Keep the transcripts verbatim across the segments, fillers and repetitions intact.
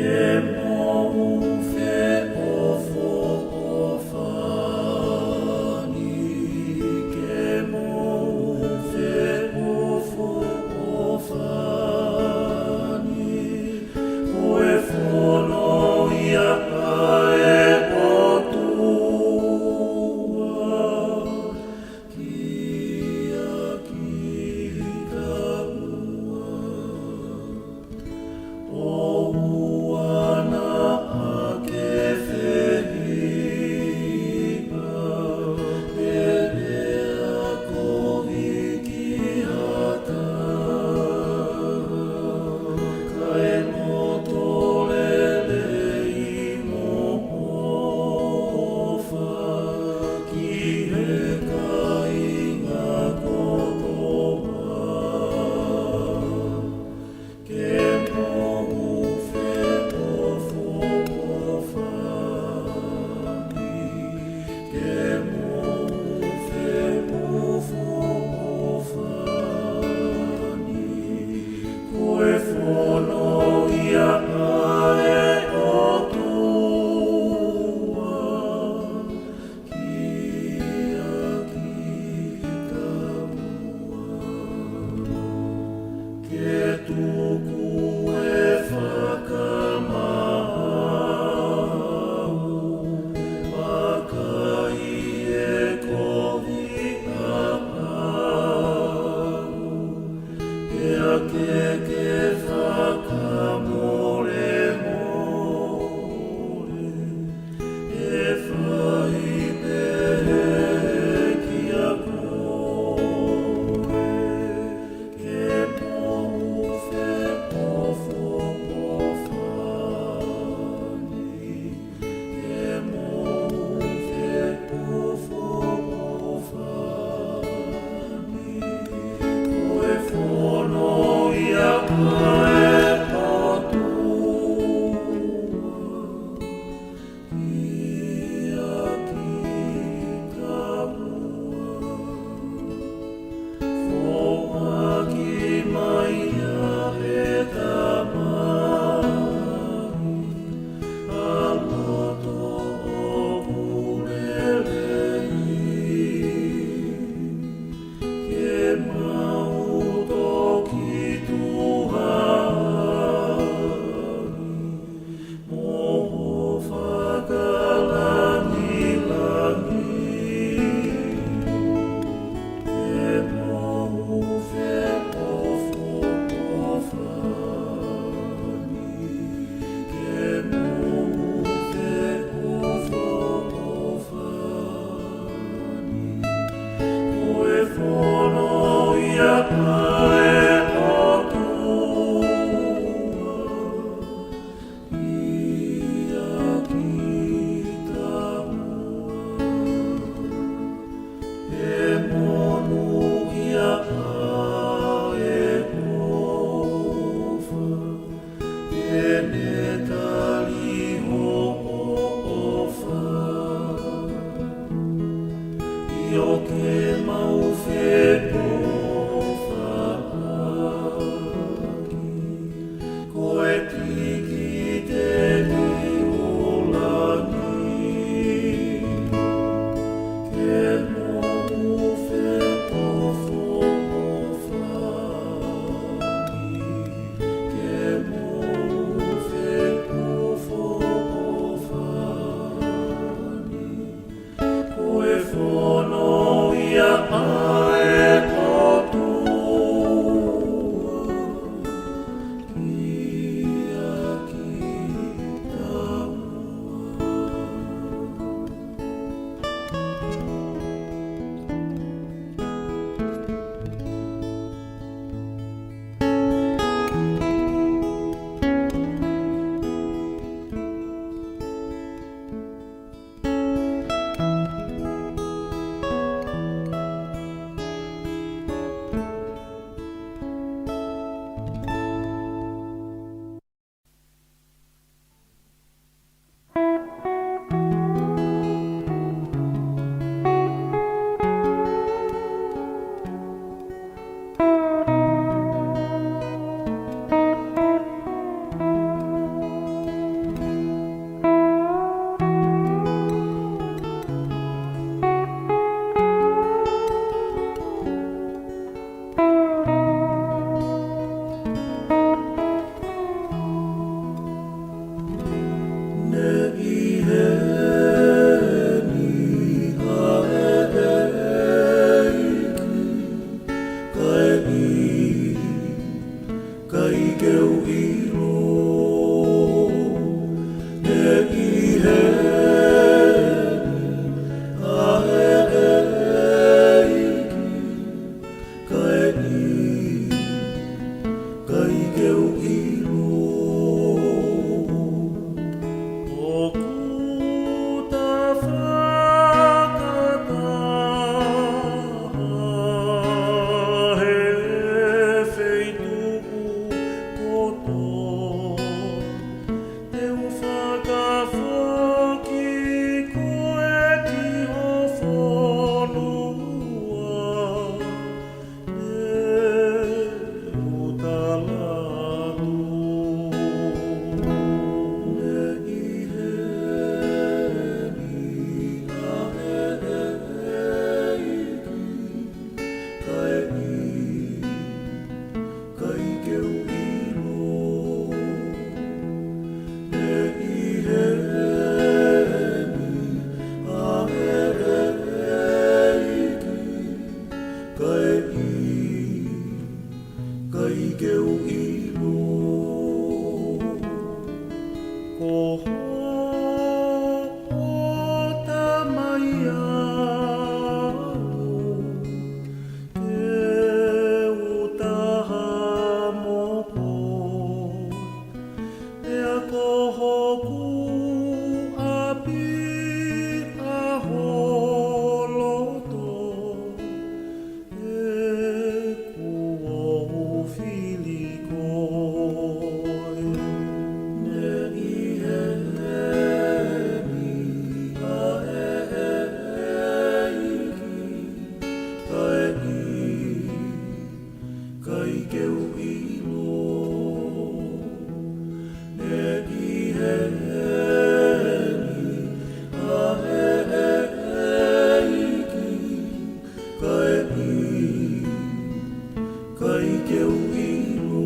Ke mou feʻofoʻofani, ke mou feʻofoʻofani, ko e fono ia ʻa e ʻOtua kia kitaua. ʻOua naʻa ke fehiʻa, pe lea kovi ki ha taha, kae loto lelei mo ʻofa ki he kāinga kotoa. Ke mou feʻofoʻofani, ke mou feʻofoʻofani, ko e fono ia ʻa e ʻOtua kia kitaua. Ke tuku e fakamaau, vakai e kovi ʻaʻau, pea ke ke fakamolemole, ʻe fai pehē kia koe. Ke mou feʻofoʻofani, ke mou feʻofoʻofani, ko e fono ia ʻa e ʻOtua kia kitaua. Foaki mai ia, ʻe Tamai, ʻa loto ʻoku lelei, ke mau toki tuhaʻi mo fakalāngilangiʻi. Ke mou feʻofoʻofani, ke mou feʻofoʻofani, ko e fono ia ʻa e ʻOtua kia kitaua. ʻE monūʻia ʻa e ʻofa, ʻe ne tali hoʻo ʻofa. ʻIo, ke mau feʻofaʻaki, ko e kikite ʻi langi. Ke mou feʻofoʻofani, ke mou ʻilo, ʻe ʻi heni ʻa e ʻEiki, kae ʻikai ke u ʻilo. ʻOku ta fakataha he feituʻu kotoa, te u fakafoki koe ki ho fonua, ʻe uta lanu. ʻE ʻi heni ʻa e ʻEiki, kae ʻikai ke u ʻilo. ʻE ʻi heni ʻa e ʻEiki, kae ʻikai ke u ʻilo. Ko hoʻo tamai au, te u taha mo koe, pea ko hoku ʻapi ʻa ho loto, he kuo u fili koe. ʻE ʻi heni ʻa e ʻEiki, kae ʻikai ke u ʻilo. ʻE ʻi heni ʻa e ʻEiki, kae ʻikai ke u ʻilo.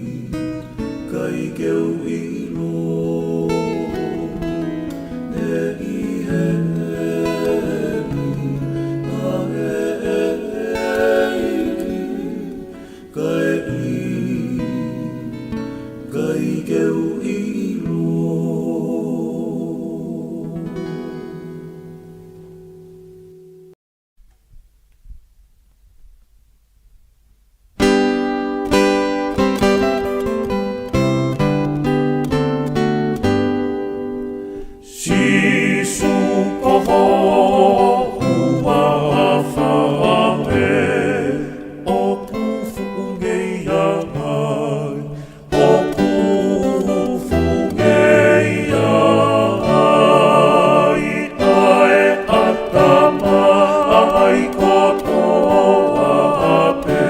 ʻIkai ke u ʻilo, ʻe ʻi heni ʻa e ʻEiki, kae ʻikai ke u ʻilo. Sīsū ko hoku huafa ē, ʻoku fuʻu ngeia ai, ʻoku fuʻu ngeia ai ʻa e ʻatamai kotoa pē.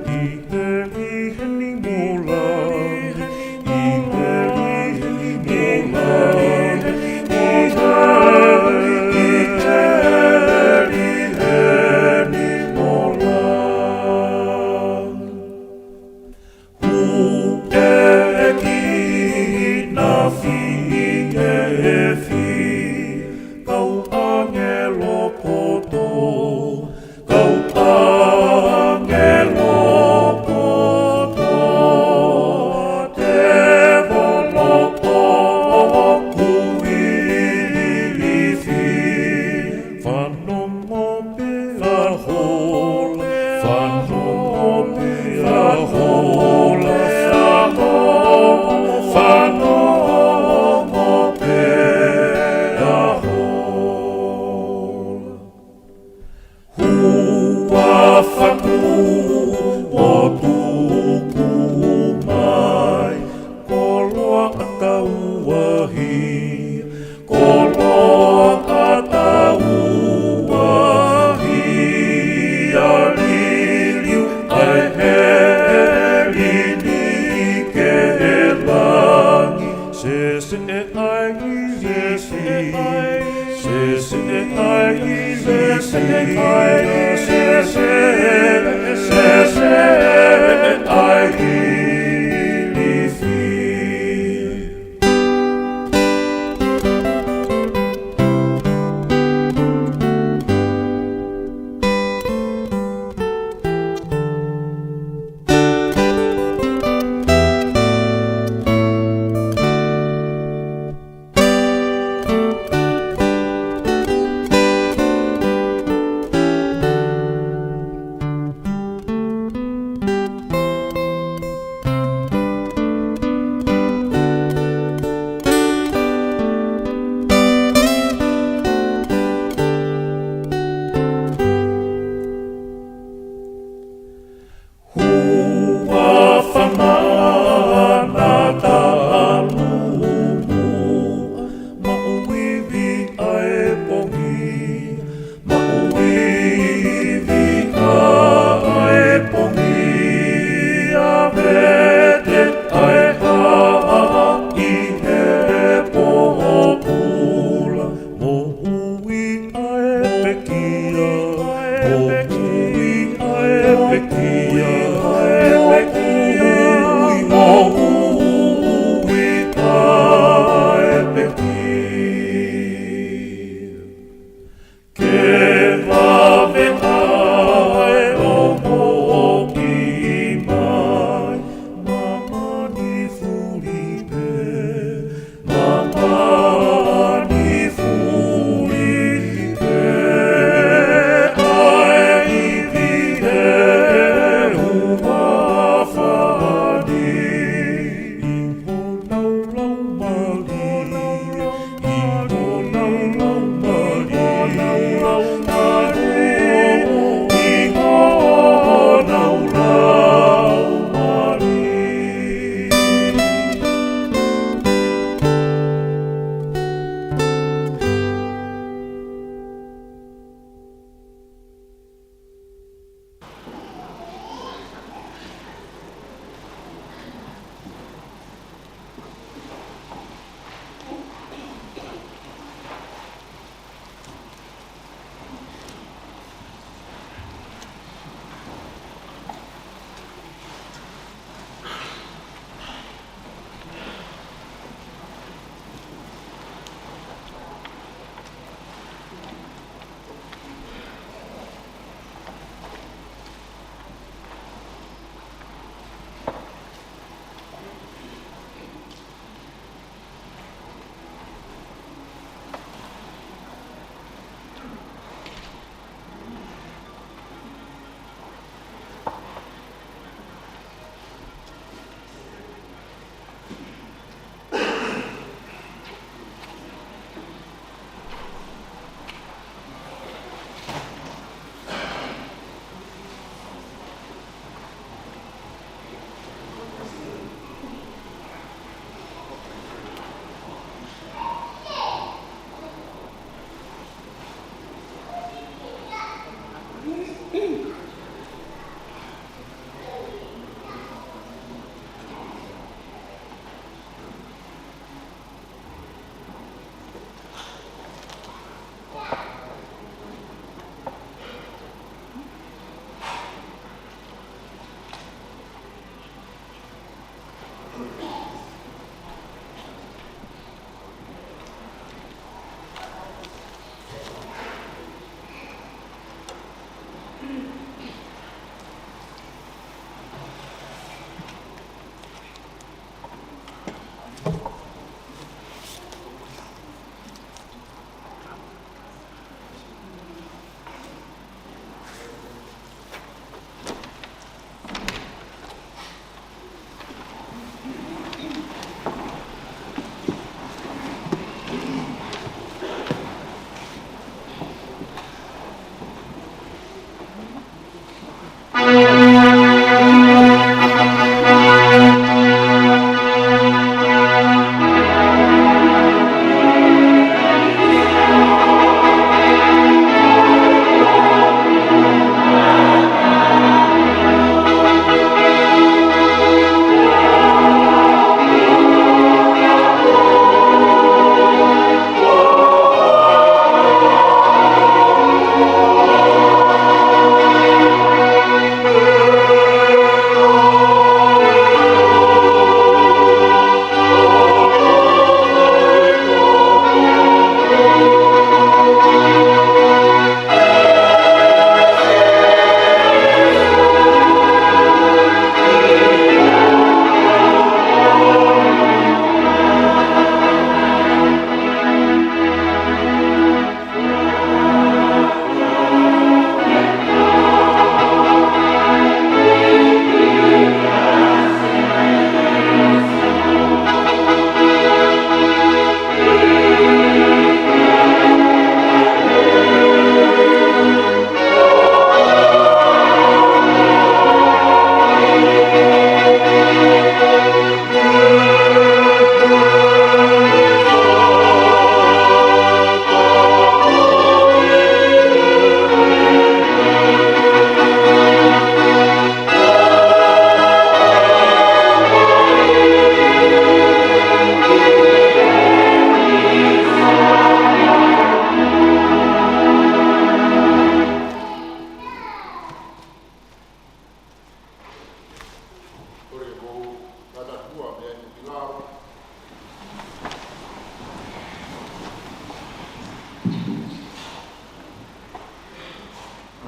ʻI heni, ʻi heni mo lahi, ʻi heni, ʻi heni mo lahi, ʻi heni, ʻi heni, ʻi heni mo lahi. Huʻeki na fie efi, kau ʻāngelo kotoa, kau ʻāngelo kotoa, tēvolo ʻoku ilifi. Fanongo pea hola, fanongo pea hola, fanongo pea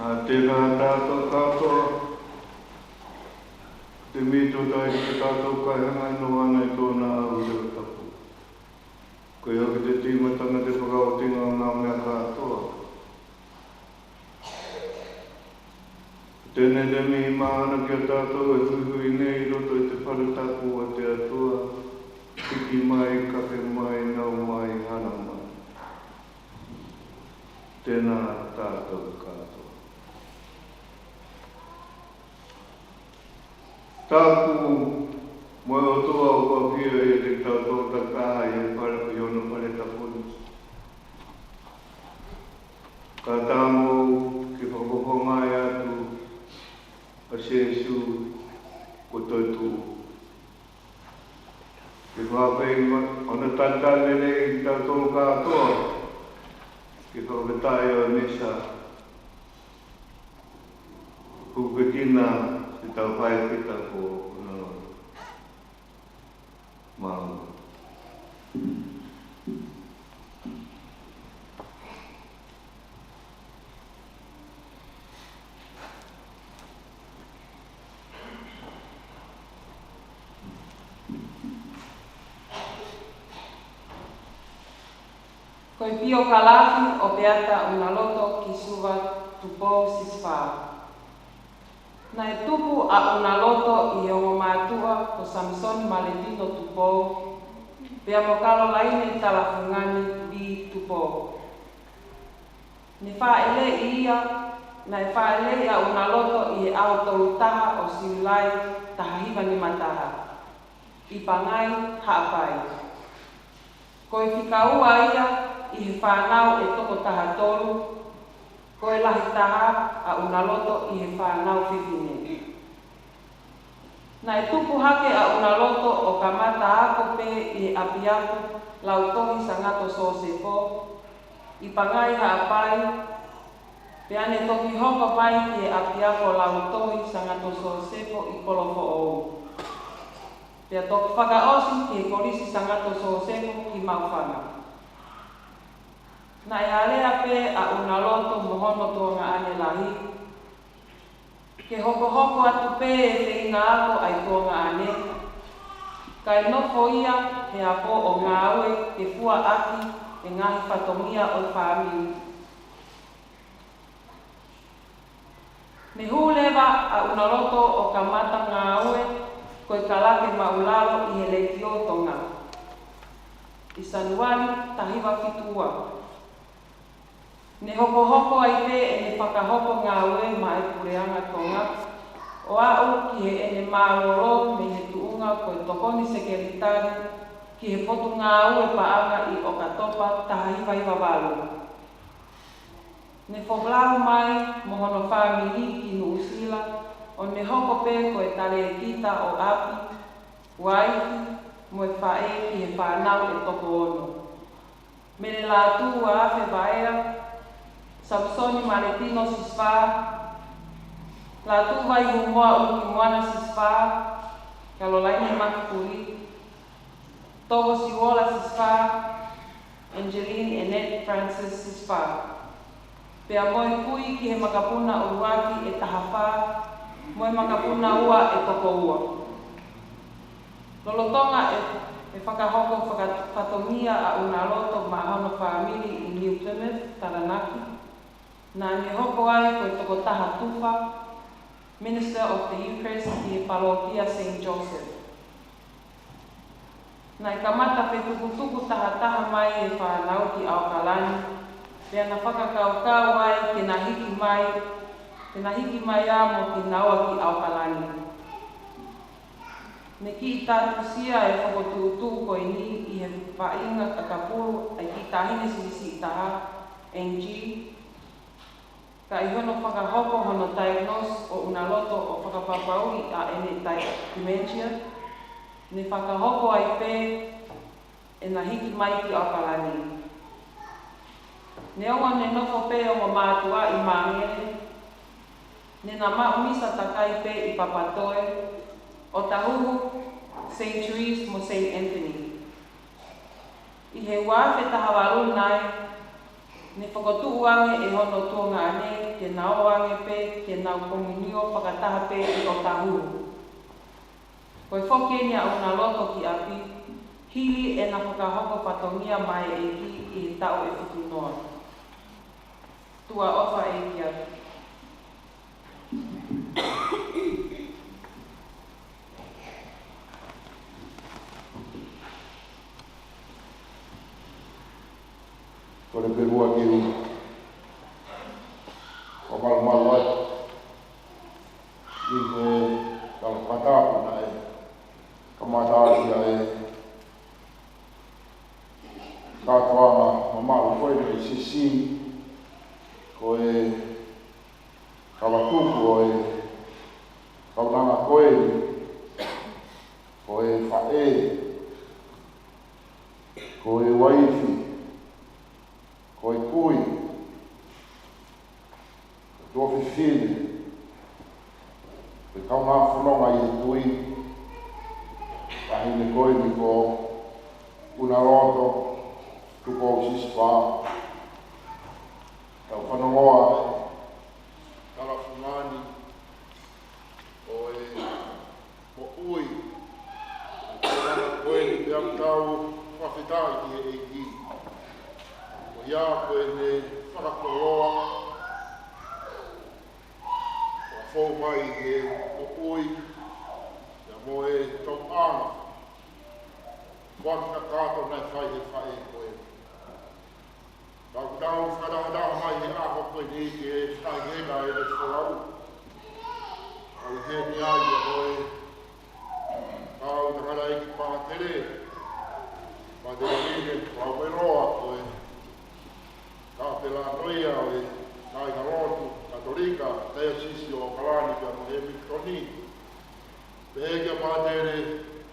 Tēnā tātou kātoa, te mito tai ki tātou kai hanga no ana i tōna au i tapu. Ko ia ki te tīmatanga te whakaotinga o ngā mea kātoa. Tēnei te mihi māhana ki a tātou e huihui nei i roto i te fale tapu a te Atua, hiki mai, kake mai, nau mai, hana mai. Tēnā tātou kātoa. Tapu mo e ʻOtua ʻoku ʻafio ʻiate kitautolu taha ʻi he fale, ʻi hono fale tapu ni. Ka tāmau ke fakafofongaʻi atu ʻa Sīsū ko e toetuʻu. Ke fakafeʻiloaki hono talitali lelei kitautolu kātoa, ke fakafetaʻi ʻo e misa, pupekina te tau fai pita ko ʻUnaloto. Mālō. Ko e piokalafi ʻo Peata ʻUnaloto ki Suva Tupou Sisifā. Naʻe tupu ʻa ʻUnaloto ʻi he ongo mātuʻa ko Samisoni Maletino Tupou, pea mo Kalolaine Talafungani Lee Tupou. Ne fāʻeleʻi ia, naʻe fāʻeleʻi ʻa ʻUnaloto ʻi he ʻaho tolu taha ʻo Siulai taha hiva nima taha, ʻi Pangai, Haʻapai. Ko e fika ua ia ʻi he fānau ʻe toko taha tolu, ko e lahi taha ʻa ʻUnaloto ʻi he fānau fefine. Naʻe tupu hake ʻa ʻUnaloto ʻo kamata ako pē ʻi he ʻapiako Lautohi Sangato Sosefo ʻi Pangai, Haʻapai, pea ne toki hoko mai ki he ʻapiako Lautohi Sangato Sosefo ʻi Kolofoʻou. Pea toki fakaʻosi ki he Kolisi Sangato Sosefo ki Maʻufanga. Naʻe alea pē ʻa ʻUnaloto mo hono tuongaʻane lahi, ke hokohoko atu pē e feinga ako ʻa e tuongaʻane, kae nofo ia he ako ʻo ngāue ke fua ʻaki e ngaahi fatongia ʻo e fāmili. Ne hū leva ʻa ʻUnaloto ʻo kamata ngāue ko e kalake māʻulalo ʻi he Letiō Tonga ʻi Sānuali taha hiva fitu ua. Ne hokohoko ai pē ʻene fakahoko ngāue maʻá e Puleʻanga Tonga, ʻo aʻu ki heʻene mālōlō mei he tuʻunga ko e Tokoni Sekelitali ki he Potungāue Paʻanga ʻi ʻOkatopa taha hiva hiva valu. Ne folau mai mo hono fāmili ki Nuʻusila, ʻo ne hoko pē ko e talēkita ʻo ʻapi, uaifi, mo e faʻē ki he fānau ʻe toko ono. Mele Lātū Uaafe Vaea, Samisoni Maletino Sisifā, Lātū Vaihūmoa ʻUlukimoana Sisifā, Kalolaine Makapuli, Tovo Siuola Sisifā, Angeline Annette Francis Sisifā. Pea mo e kui ki he makapuna ʻuluaki ʻe taha fā, mo e makapuna ua ʻe toko ua. Lolotonga e, e fakahoko faka-, fatongia ʻa ʻUnaloto maʻa hono fāmili ʻi New Plymouth, Taranaki, naʻá ne hoko ai ko e tokotaha tufa, Minister of the Eucharist ʻi he Palokia Saint Joseph. Naʻe kamata fetukutuku tahataha mai e fānau ki ʻAokalani, pea na fakakaukau ai ke na hiki mai, ke na hiki mai ā mo kinaua ki ʻAokalani. Ne kiʻi tātusia e fokotuʻutuʻu ko eni ʻi he vaʻinga kakapulu ʻa e kiʻi taʻahine siʻisiʻi taha, Angie, ka ʻi hono fakahoko hono diagnose ʻo ʻUnaloto ʻo fakapapauʻi ʻa ʻene di-, dementia, ne fakahoko ai pē ʻena hiki mai ki ʻAokalani. Neongo ne nofo pē ongo mātuʻa ʻi Māngere, ne na maʻu misa takai pē ʻi Papatoe, Otahuhu, Saint Therese mo Saint Anthony. ʻI he uaafe taha valu nai, Ne fokotuʻu ange ʻe hono tuongaʻane ke na ō ange pē ke nau komiunio fakataha pē ʻi ʻOtahuhu. Ko e foki eni ʻa ʻUnaloto ki ʻapi, hili ʻena fakahoko fatongia maʻa e ʻEiki ʻi he taʻu ʻe fitu noa. Tuʻa ʻofa ʻEiki atu. Kole pē muʻa ke u fakamalumalu atu ʻi he talafakatapu naʻe kamata ʻaki ʻa e kātoanga mamalu ko eni ʻa e C C, ko e kava tuku ʻo e kaunanga ko eni, ko e faʻē, ko e uaifi, ko e kui, ko e tuofefine, ko e kaungā fononga ʻi he tui, taʻahine ko eni ko ʻUnaloto Tupou Sisifā, tau fanongoa e talafungani ʻo e moʻui. Ko eni pea tau fakafetaʻi ki he ʻEiki. Ko ia ko ʻene fakakoloa, fakafou mai he moʻui, ia mo e tauʻanga foaki kakato naʻe fai he faʻē ko eni. Ka ʻoku tau fakatahataha mai he ʻaho ko eni ki he faingataʻa ʻene folau. Kau heni ai ʻa e kau tangataʻeiki pātele, Pātele Lile Kuaueloa, ko e kapelano ia ʻo e kāingalotu Katolika Taiosisi ʻo ʻOkalani pea mo Hemingitoni. Pehē kia Pātele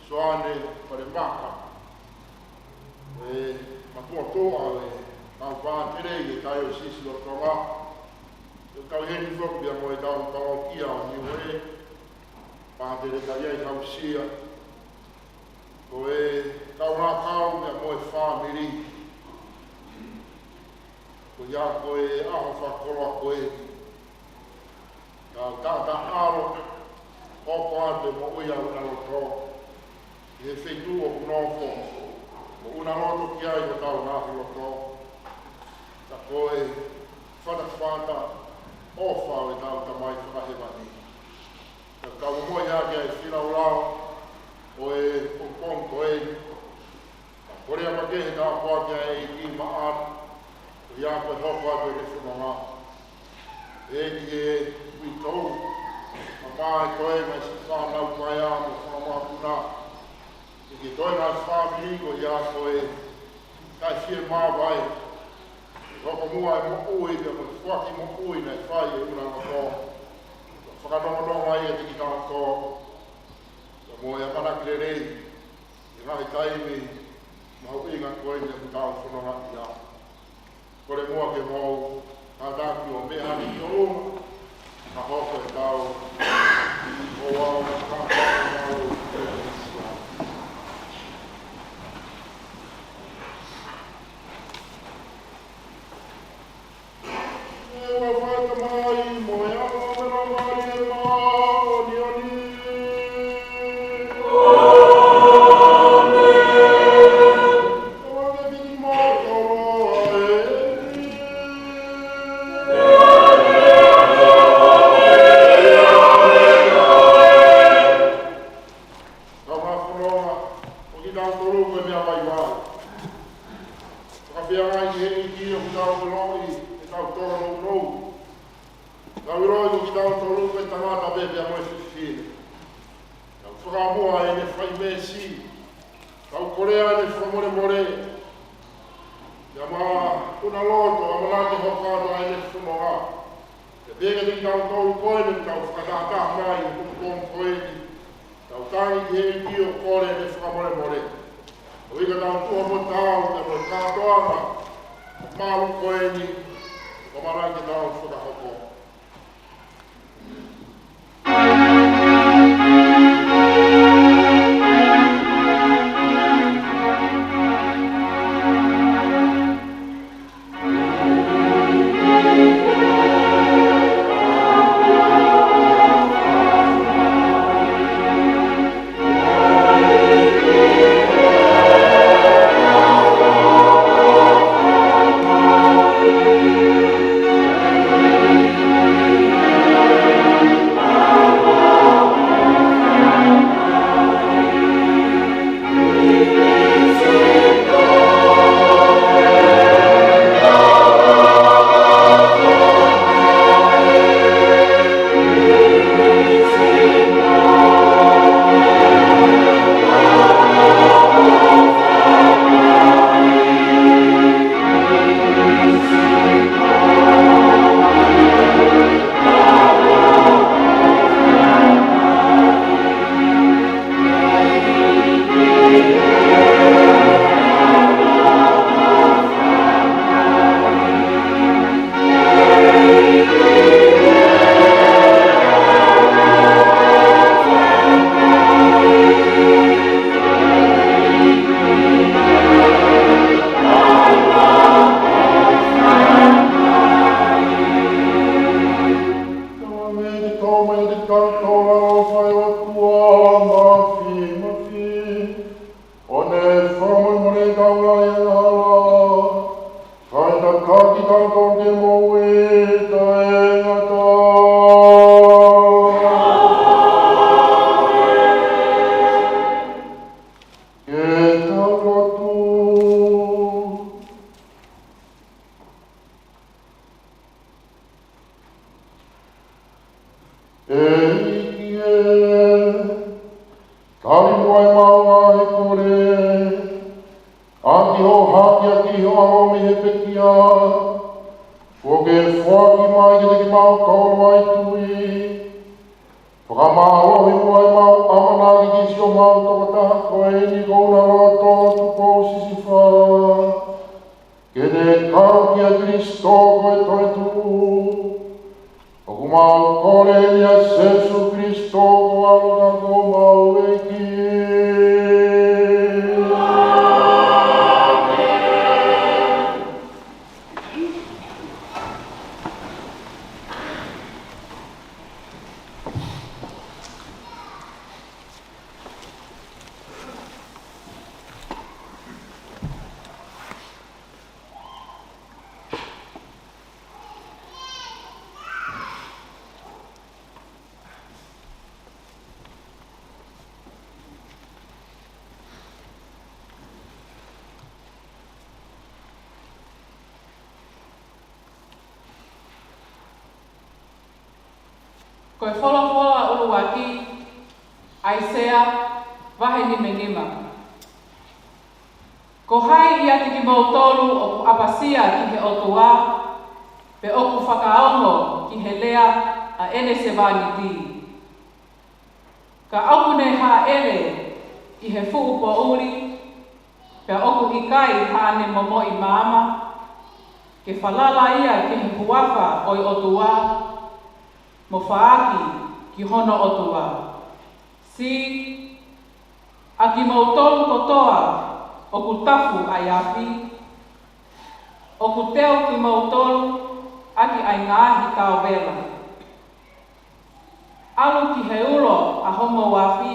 Soane Falemaka, ʻa e mātuʻa ʻo e kau pātele ʻi he Taiosisi ʻo Tonga. Pea kau heni foki pea mo e kau palokia ʻo Niue, Pātele Kaiai Hausia, ko e kau lākau pea mo e fāmili. Ko ia ko e ʻaho fakakoloa ko eni. Tau taʻataʻalo, hoko atu e moʻui ʻa ʻUnaloto ʻi he feituʻu ʻoku nofo ʻa ʻUnaloto ki ai hotau ngaahi loto. Ka ko e fatafata ʻofa ʻo ʻetau Tamai Fakahēvani. Ka tau momoʻi ʻaki ʻa e finaulau ʻo e pongipongi ko eni. Ka kole makehe tāpuaki ʻa e ʻEiki maʻana, ko ia ko e hoko atu ʻene fononga. ʻEiki ʻe uitou, mamae koe mai si fānau paea mo fakamākuna. ʻEiki toe ngaahi fāmili ko ia ko e kae fie māvae. Hoko muʻa e moʻui pea mo e foaki moʻui naʻe fai ʻe ʻUnaloto. Fakanongonongo ai ʻiate kitautolu. Pea mo e ʻamanaki lelei ʻi he ngaahi taimi mahuʻinga ko eni ʻoku tau fononga ai. Kole muʻa ke mou kātaki ʻo meʻa hake ki ʻolunga, ka hoko ʻetau ouau, kātaki ʻo mau. Kau ngā fononga, ʻoku tau tolu ko e meʻa vaivai. Fakafeangai ki he ʻEiki ʻoku tau ʻiloʻi ʻetau tōnounou. Tau ʻiloʻi ʻoku tau tolu ko e tangata pē pea mo e fefine. Tau fakamuʻa ʻene fai meesi. Tau kole ʻene fakamolemole. Ia maʻa ʻUnaloto, ʻamanaki hoko atu ʻene fononga. Pea pehē kiate kitautolu ko eni ʻoku tau fakatahataha mai he pongipongi ko eni. Tau tangi ki he ʻEiki ʻo kole ʻene fakamolemole. ʻOku ʻikai ke tau tuha mo tau, pea mo e kātoanga māʻoniʻoni ko eni, ʻoku ʻamanaki ke tau fakahoko. Tau ke moʻui taʻengata. Ke tau lotu. ʻEiki ē, tali muʻa ʻemau ngaahi kole, ʻaki hoʻo haki ʻaki ho ʻAlo mei he pekia, kuo ke foaki mai kiate kimautolu ʻa e tui. Fakamālohi muʻa ʻemau ʻamanaki ki siʻomau tokotaha ko eni ko ʻUnaloto Tupou Sisifā, ke ne kau kia Kilisitō ko e toetuʻu. ʻOku mau kole ni ʻia Sēsū Kilisitō ko ho ʻAlo ka ko homau ʻEiki. Ko e folofola ʻuluaki, ʻAisea, vahe nimanima. Ko hai ʻiate kimoutolu ʻoku ʻapasia ki he ʻOtua, pe ʻoku fakaongo ki he lea ʻa ʻene sevāniti? Ka ʻoku ne hāʻele ʻi he fuʻu poʻuli, pea ʻoku ʻikai haʻane momoʻi maama, ke falala ia ki he huafa ʻo e ʻOtua, mo faaki ki hono ʻOtua. Siʻi, ʻa kimoutolu kotoa ʻoku tafu ʻa e afi, ʻoku teu kimoutolu ʻaki ʻa e ngaahi tauvela. ʻAlu ki he ulo ʻa homou afi,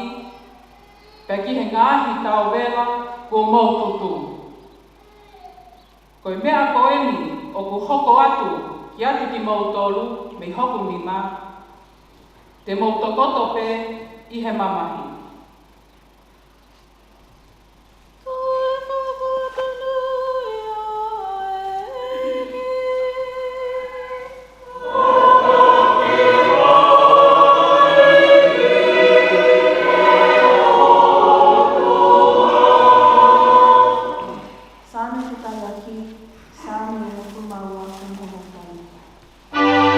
pea ki he ngaahi tauvela kuo mou tutu. Ko e meʻa ko eni ʻoku hoko atu kiate kimoutolu mei hoku nima, te mou tokoto pē ʻi he mamahi. Saame fika ʻuluaki, Saame ʻuluaki mā ua, ʻuluaki mā ua.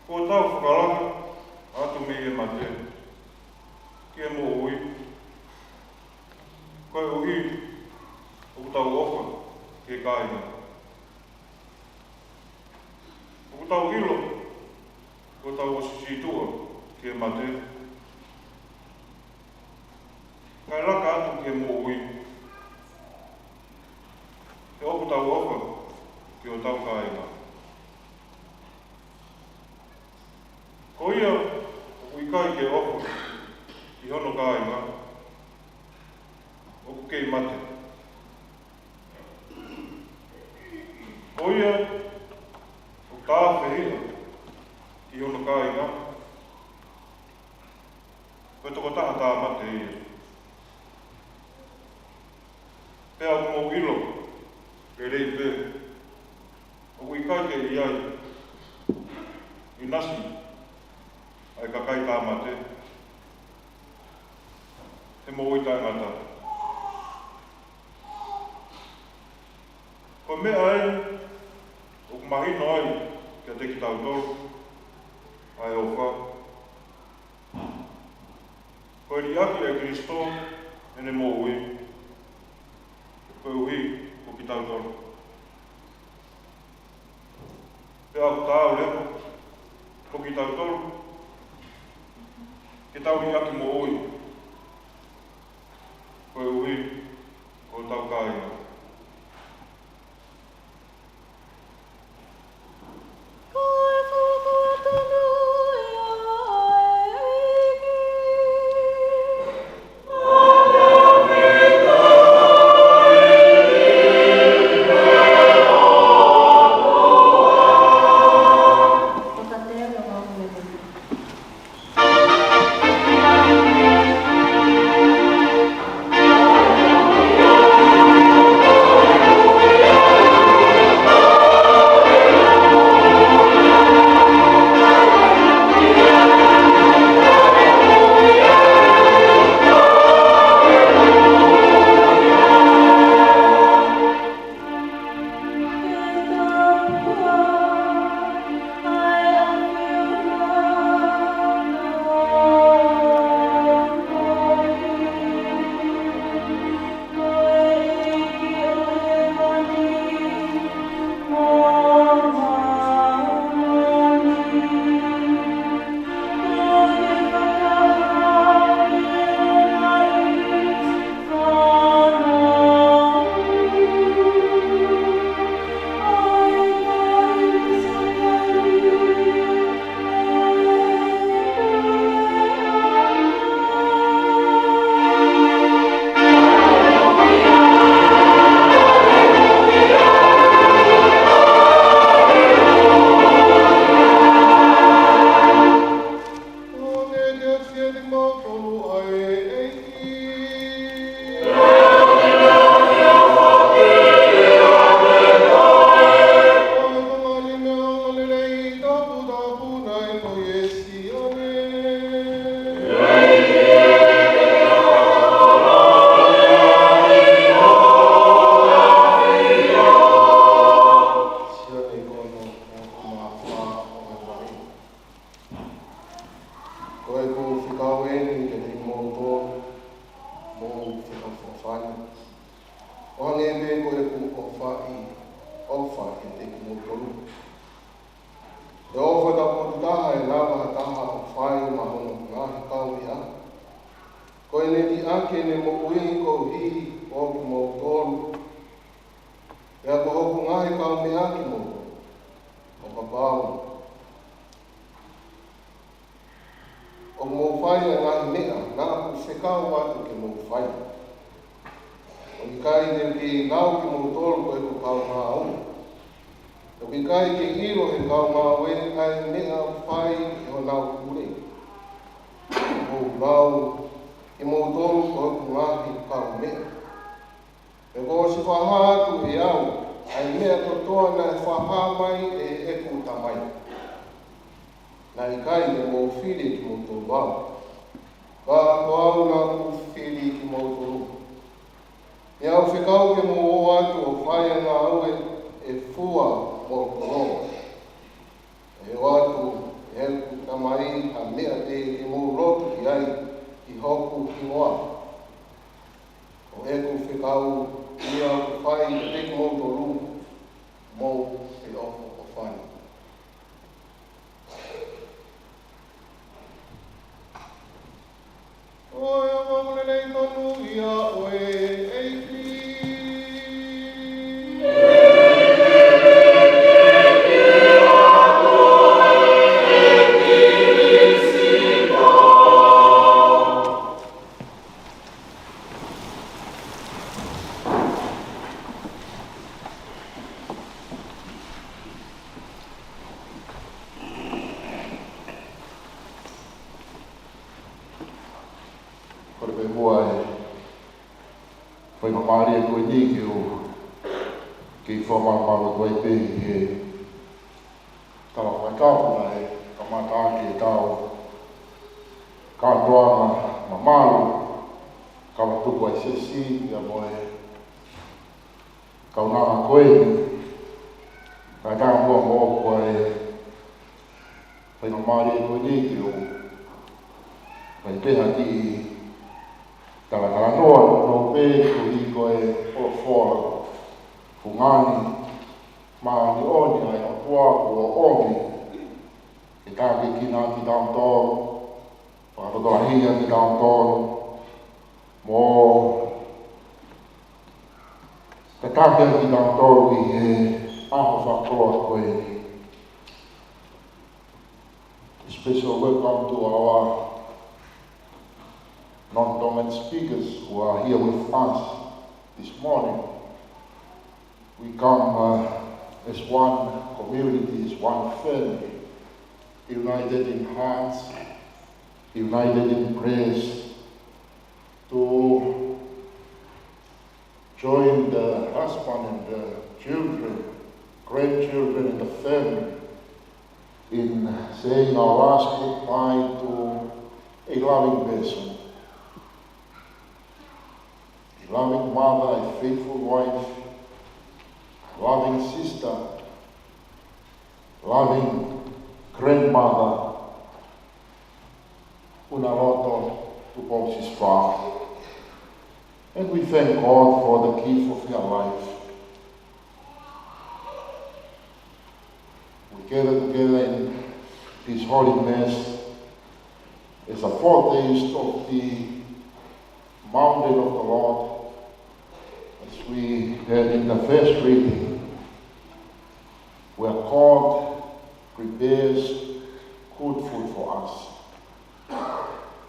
Kuo tau fakalaka atu mei he mate ki he moʻui, koeʻuhi ʻoku tau ʻofa ki he kāinga. ʻOku tau ʻilo kuo tau ʻosi sītuʻa ki he mate, kae laka atu ki he moʻui, he ʻoku tau ʻofa ki hotau kāinga. Ko ia ʻoku ʻikai ke ʻofa ki hono kāinga, ʻoku kei mate. Ko ia ʻoku tāfehiʻa ki hono kāinga, ko e tokotaha tāmate ia. Pea ʻoku mou ʻilo lelei pē ʻoku ʻikai ke ʻi ai ʻinasi ʻa e kakai tāmate he moʻui taʻengata. Ko e meʻa eni ʻoku mahino ai kiate kitautolu ʻa e ʻofa. Ko e liʻaki ʻe Kalaisi ʻene moʻui koeʻuhi ko kitautolu. Pea ʻoku taau leva ko kitautolu ke tau liʻaki moʻui koeʻuhi ko hotau kāinga. Ko ʻeku fekau eni kiate kimoutolu, mou fekau fakaʻofa ni. ʻO hangē pē ko ʻeku ʻofa ʻi, ʻofa kiate kimoutolu. Ko e ʻofa taupotu taha ʻe lava ha taha ʻo fai maʻa hono ngaahi kaumeʻa. Ko ʻene liʻaki ʻene moʻui koeʻuhi ko kimoutolu. Pea ko hoku ngaahi kaumeʻa kimoutolu. ʻO kapau ʻoku mou fai ʻa e ngaahi meʻa naʻa ku fekau atu ke mou fai, ʻoku ʻikai te u kei lau kimoutolu ko ʻeku kaungāue. ʻOku ʻikai ke ʻilo ʻe he kaungāue ʻa e meʻa ʻoku fai ʻe honau pule. Mou lau kimoutolu ko ʻeku ngaahi kaumeʻa. He kuo ʻosi fakahā atu ʻe au ʻa e meʻa kotoa naʻe fakahā mai ʻe heʻeku Tamai. Naʻe ʻikai te mou fili kimoutolu au, ka ko au naʻa ku fili kimoutolu. Pea u fekau ke mou ō atu ʻo fai ʻa e ngāue ʻe fua mo e koloa. ʻE ʻoatu ʻe he Haleluia, ʻoe ʻEiki. Kole pē muʻa e faingamālie ko eni ke u kei fakamalumalu atu ai pē ʻi he tala fakatapu naʻe kamata ʻaki ʻetau kātoanga mamalu, kava tuku ʻa e siasi, pea mo e kaunanga ko eni. Kae ʻatā muʻa moʻoku ʻa e faingamālie ko eni ke u fai pē ha kiʻi talatalanoa, no pē koeʻuhi ko e folofola fungani māʻoniʻoni ʻa e ʻOtua kuo ʻomi ke tākiekina kitautolu, fakatotolahiʻi kitautolu, mo tataki kitautolu ʻi he ʻaho fakakoloa ko eni. A special welcome to our non-Tongan speakers who are here with us this morning. We come, uh, as one community, as one family, united in hearts, united in prayers, to join the husband and the children, grandchildren and the family in saying our last goodbye to a loving person, a loving mother, a faithful wife, a loving sister, loving grandmother, Unaloto Tupou Sisifā. And we thank God for the gift of your life. We gather together in this holy mass as a foretaste of the mountain of the Lord, as we heard in the first reading, where God prepares good food for us,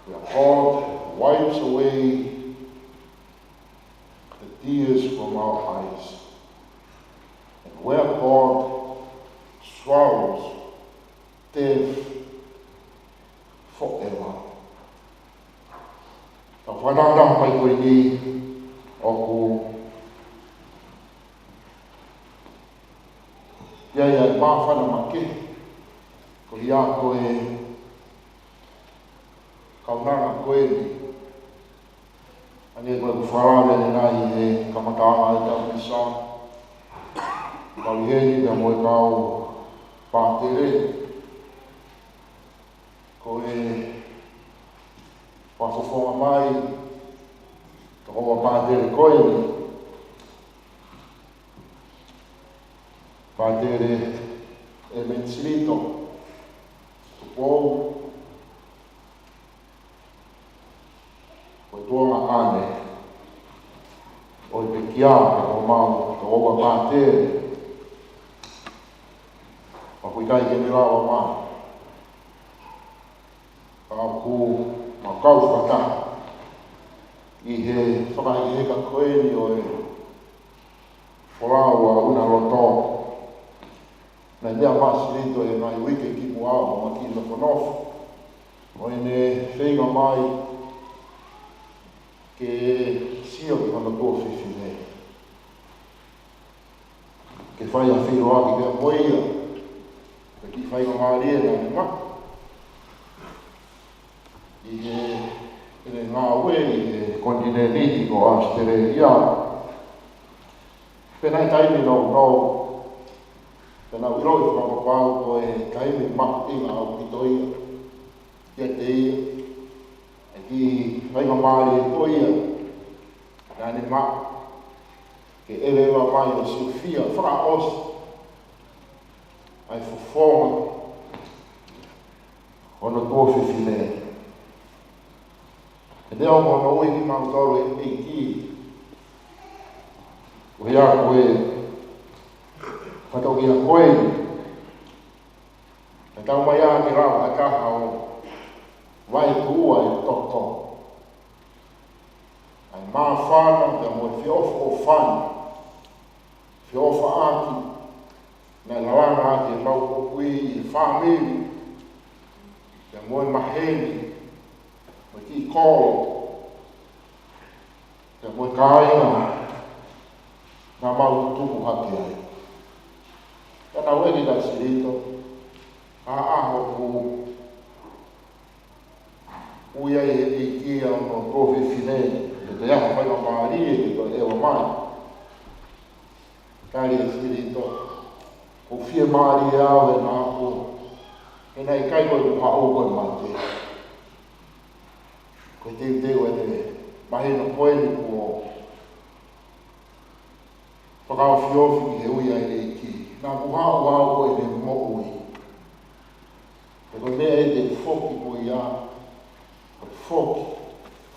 where God wipes away the tears from our eyes, and where God swallows death forever. Tau fakataha mai ko eni ʻoku ʻi ai ʻa e māfana makehe, ko ia ko e kaunanga ko eni. Hangē ko ʻeku fakalave ʻanenai he kamataʻanga ʻetau misa, kau ʻi heni pea mo e kau pātele. Ko e fakafofonga mai, tokoua pātele ko eni, Pātele ʻEmeni Silito Tupou, ko e tuongaʻane ʻo e pekia, pea ko homau tokoua pātele, ʻoku ʻikai ke ne lava mai. Ka ʻoku mau kau fakataha ʻi he fakahekeheka ko eni ʻo e folau ʻa Unaloto. Naʻe meʻa mai ʻa Silito he ngaahi uike kimuʻa ʻo aʻu ki he nofonofo, ʻo ʻene feinga mai ke sio ki hono tuofefine, ke fai ha feʻiloaki pea mo ia, ko e kiʻi faingamālie naʻa ne maʻu ʻi heʻene ngāue ʻi he konitinēniti ko ʻAositelēlia. Pea naʻe taimi nounou, pea naʻa ku ʻiloʻi fakapapau ko e taimi mahuʻinga ʻaupito ia kiate ia, ʻa e kiʻi faingamālie ko ia naʻa ne maʻu ke ʻeleva mai ʻo silafia fakaʻosi ʻa e fofonga hono tuofefine. He Neongo hono ui kimautolu ʻe he ʻEiki, ʻo ia ko e fatongia ko eni, naʻa tau ʻomai ʻa e lau ʻa e taha ʻo vaetuʻua e toto. ʻA e māfana pea mo e feʻofoʻofani, feʻofaʻaki naʻe lalanga ʻaki ʻemau moʻui ʻi he fāmili, pea mo e maheni, mo e kiʻi kolo, pea mo e kāinga naʻa mau tupu hake ai. Pea naʻe ʻi ai ʻa Silito, ʻa e ʻaho kuo ui ai ʻe he ʻEiki ʻa hono tuofefine, ʻi he ʻaho faingamālie ke toe ʻeva mai. Tali ʻe Silito, ʻoku ou fiemālie au he naʻa ku, he naʻe ʻikai ko ʻeku haʻu ko e mate. Ko e teuteu ʻene mahino ko eni kuo fakaofiofi ki he ui ʻa e ʻEiki. Naʻa ku haʻu au ko ʻene moʻui. He ko e meʻa ʻe te foki mo ia, ko e foki,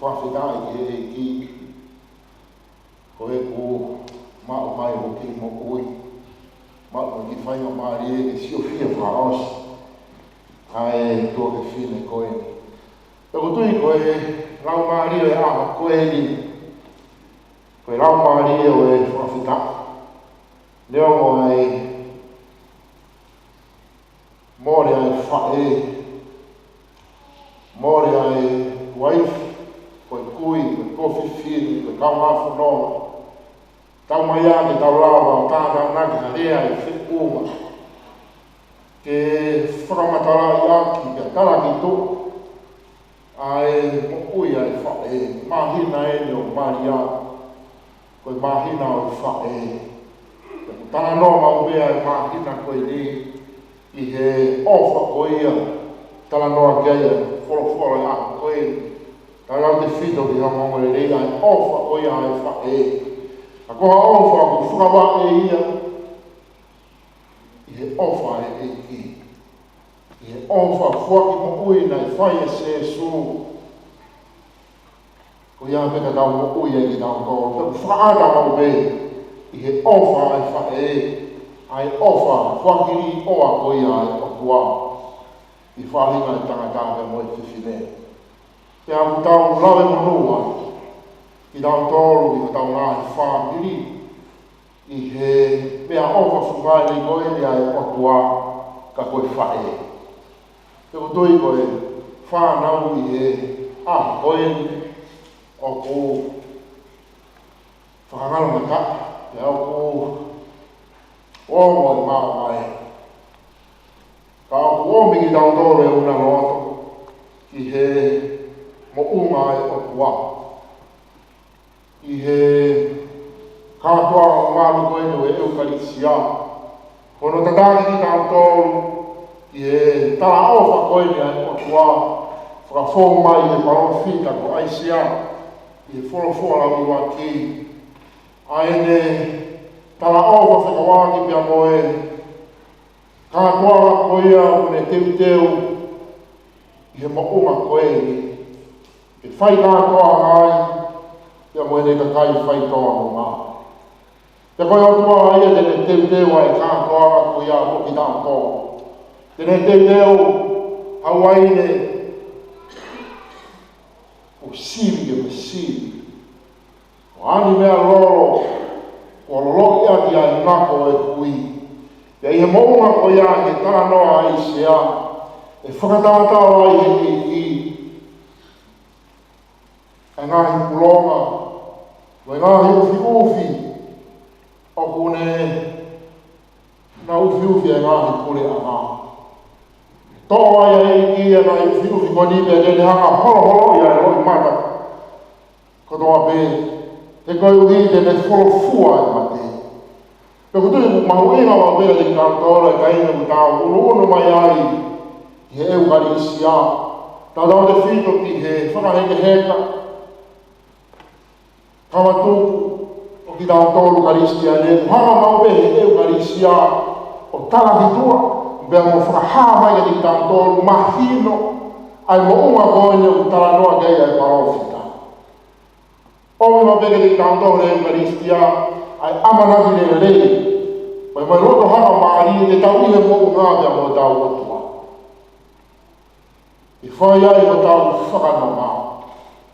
fakafetaʻi ki he ʻEiki. Ko ʻeku maʻu mai ʻo kiʻi moʻui, maʻu mai kiʻi faingamālie ke siofia fakaʻosi ʻa e tuofefine ko eni. Pea ʻoku ou tui ko e laumālie ʻo e ʻaho ko eni, ko e laumālie ʻo e fakafetaʻi. Neongo ʻa e mole ʻa e faʻē, mole ʻa e uaifi, ko e kui, ko e tuofefine, ko e kaungā fononga, tau mai ʻa ke tau lava ʻo tānaki ha lea ʻi he feʻunga ke fakamatalaʻi ʻaki, ke talaki tuʻu ʻa e moʻui ʻa e faʻē. Māhina eni ʻo Malia, ko e māhina ʻo e faʻē. Pea ʻoku talanoa maʻu pē ʻa e māhina ko eni ʻi he ʻofa ko ia, talanoa ki ai ʻa e folofola ʻa e ʻaho ko eni. Tautautefito ki he ongoongolelei, ʻa e ʻofa ko ia ʻa e faʻē. Ka ko ha ʻofa ʻoku fakavaʻe ia ʻi he ʻofa ʻa e ʻEiki, ʻi he ʻofa foaki moʻui naʻe fai ʻe Sēsū. Ko ia pē ka tau moʻui ai kitautolu, tau fakaʻata maʻu pē ʻi he ʻofa ʻa e faʻē, ʻa e ʻofa foaki līʻoa ko ia ʻa e ʻOtua ʻi he faʻahinga ʻo e tangata pea mo e fefine. Pea ʻoku tau lave monū ai kitautolu ʻi hotau ngaahi fāmili, ʻi he meʻaʻofa fungani ko eni ʻa e ʻOtua, ka ko e faʻē. Pea ʻoku ou tui ko e fānau ʻi he ʻaho ko eni ʻoku fakangalongataʻa, pea ʻoku ongo e maʻu mai. Ka ʻoku ʻomi kitautolu ʻe ʻUnaloto ki he moʻunga ʻo e ʻOtua, ʻi he kātoanga ʻo e mālū ko eni ʻo e ʻEukalisia. Ko hono tataki kitautolu ki he talaʻofa ko eni ʻa e ʻOtua, fakafou mai ʻe he palōfita ko ʻAisea, ʻi he folofola ʻuluaki. ʻA ʻene talaʻofa fekauʻaki pea mo e kātoanga ko ia ʻoku ne teuteu ʻi he moʻunga ko eni, ke fai kātoanga ai pea mo ʻene kakai faitōnunga. Pea ko e ʻOtua ia te ne teuteu ʻa e kātoanga ko ia mo kitautolu. Te ne teuteu ha uaine ʻoku sivi ke masivi, ʻo ani meʻa lolo, ʻo loloki ʻaki ʻa e ngako ʻo e kui. Pea ʻi he moʻunga ko ia, ʻi he talanoa ʻa ʻAisea, ʻe fakatatau ai ʻe he ʻEiki ʻa e ngaahi pulonga, mo e ngaahi ʻufiʻufi ʻoku ne, na ʻufiʻufi ʻa e ngaahi puleʻanga. Toʻo ai ʻe he ʻEiki ʻa e ngaahi ʻufiʻufi ko eni pea te ne hanga ʻo holoholoʻi ʻa e loʻimata kotoa pē, he koeʻuhi te ne folofua ʻa e mate. Pea ʻoku ou tui ʻoku mahuʻinga maʻu pē kiate kitautolu ʻa e taimi ʻoku tau ʻunuʻunu mai ai ʻi he ʻEukalisia, tautautefito ki he fakahekeheka, ka matuku ʻo kitautolu Kalisitiane, ʻoku hanga maʻu pē ʻe he ʻEukalisia ʻo talakituʻa, pea mo fakahā mai kiate kitautolu, mahino ʻa e moʻunga ko eni ʻoku talanoa ki ai ʻa e palōfita. ʻOmi maʻu pē kiate kitautolu ʻe he ʻEukalistia ʻa e ʻamanaki lelei, pea mo e loto hangamālie te tau ʻi he moʻunga pea mo hotau ʻOtua. Ke fai ai hotau fakanonga,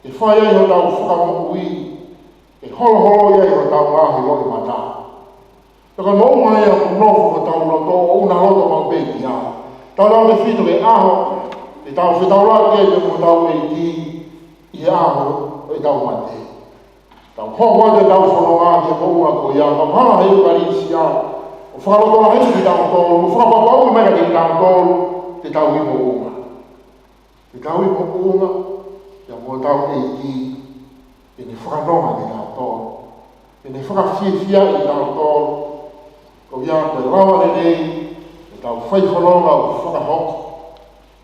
ke fai ai hotau fakamoʻui, ke holoholo ai hotau ngaahi loʻimata. Pea ko e moʻunga ia ʻoku nofo hotau loto, ʻo ʻuna loto maʻu pē ki ai. Tautautefito ki he ʻaho te tau fetaulaki ai pea mo hotau ʻEiki ʻi he ʻaho ʻo ʻetau mate. Tau hoko atu ʻetau fononga ki he moʻunga ko ia, kae hanga ʻe he ʻEukalistia ʻo fakalotolahiʻi kitautolu, ʻo fakapapauʻi mai kiate kitautolu te tau ʻi moʻunga. Te tau ʻi moʻunga pea mo hotau ʻEiki, ke ne fakanonga kitautolu, ke ne fakafiefiaʻi kitautolu. Ko ia ko e lava lelei ʻetau fai fononga ʻoku fakahoko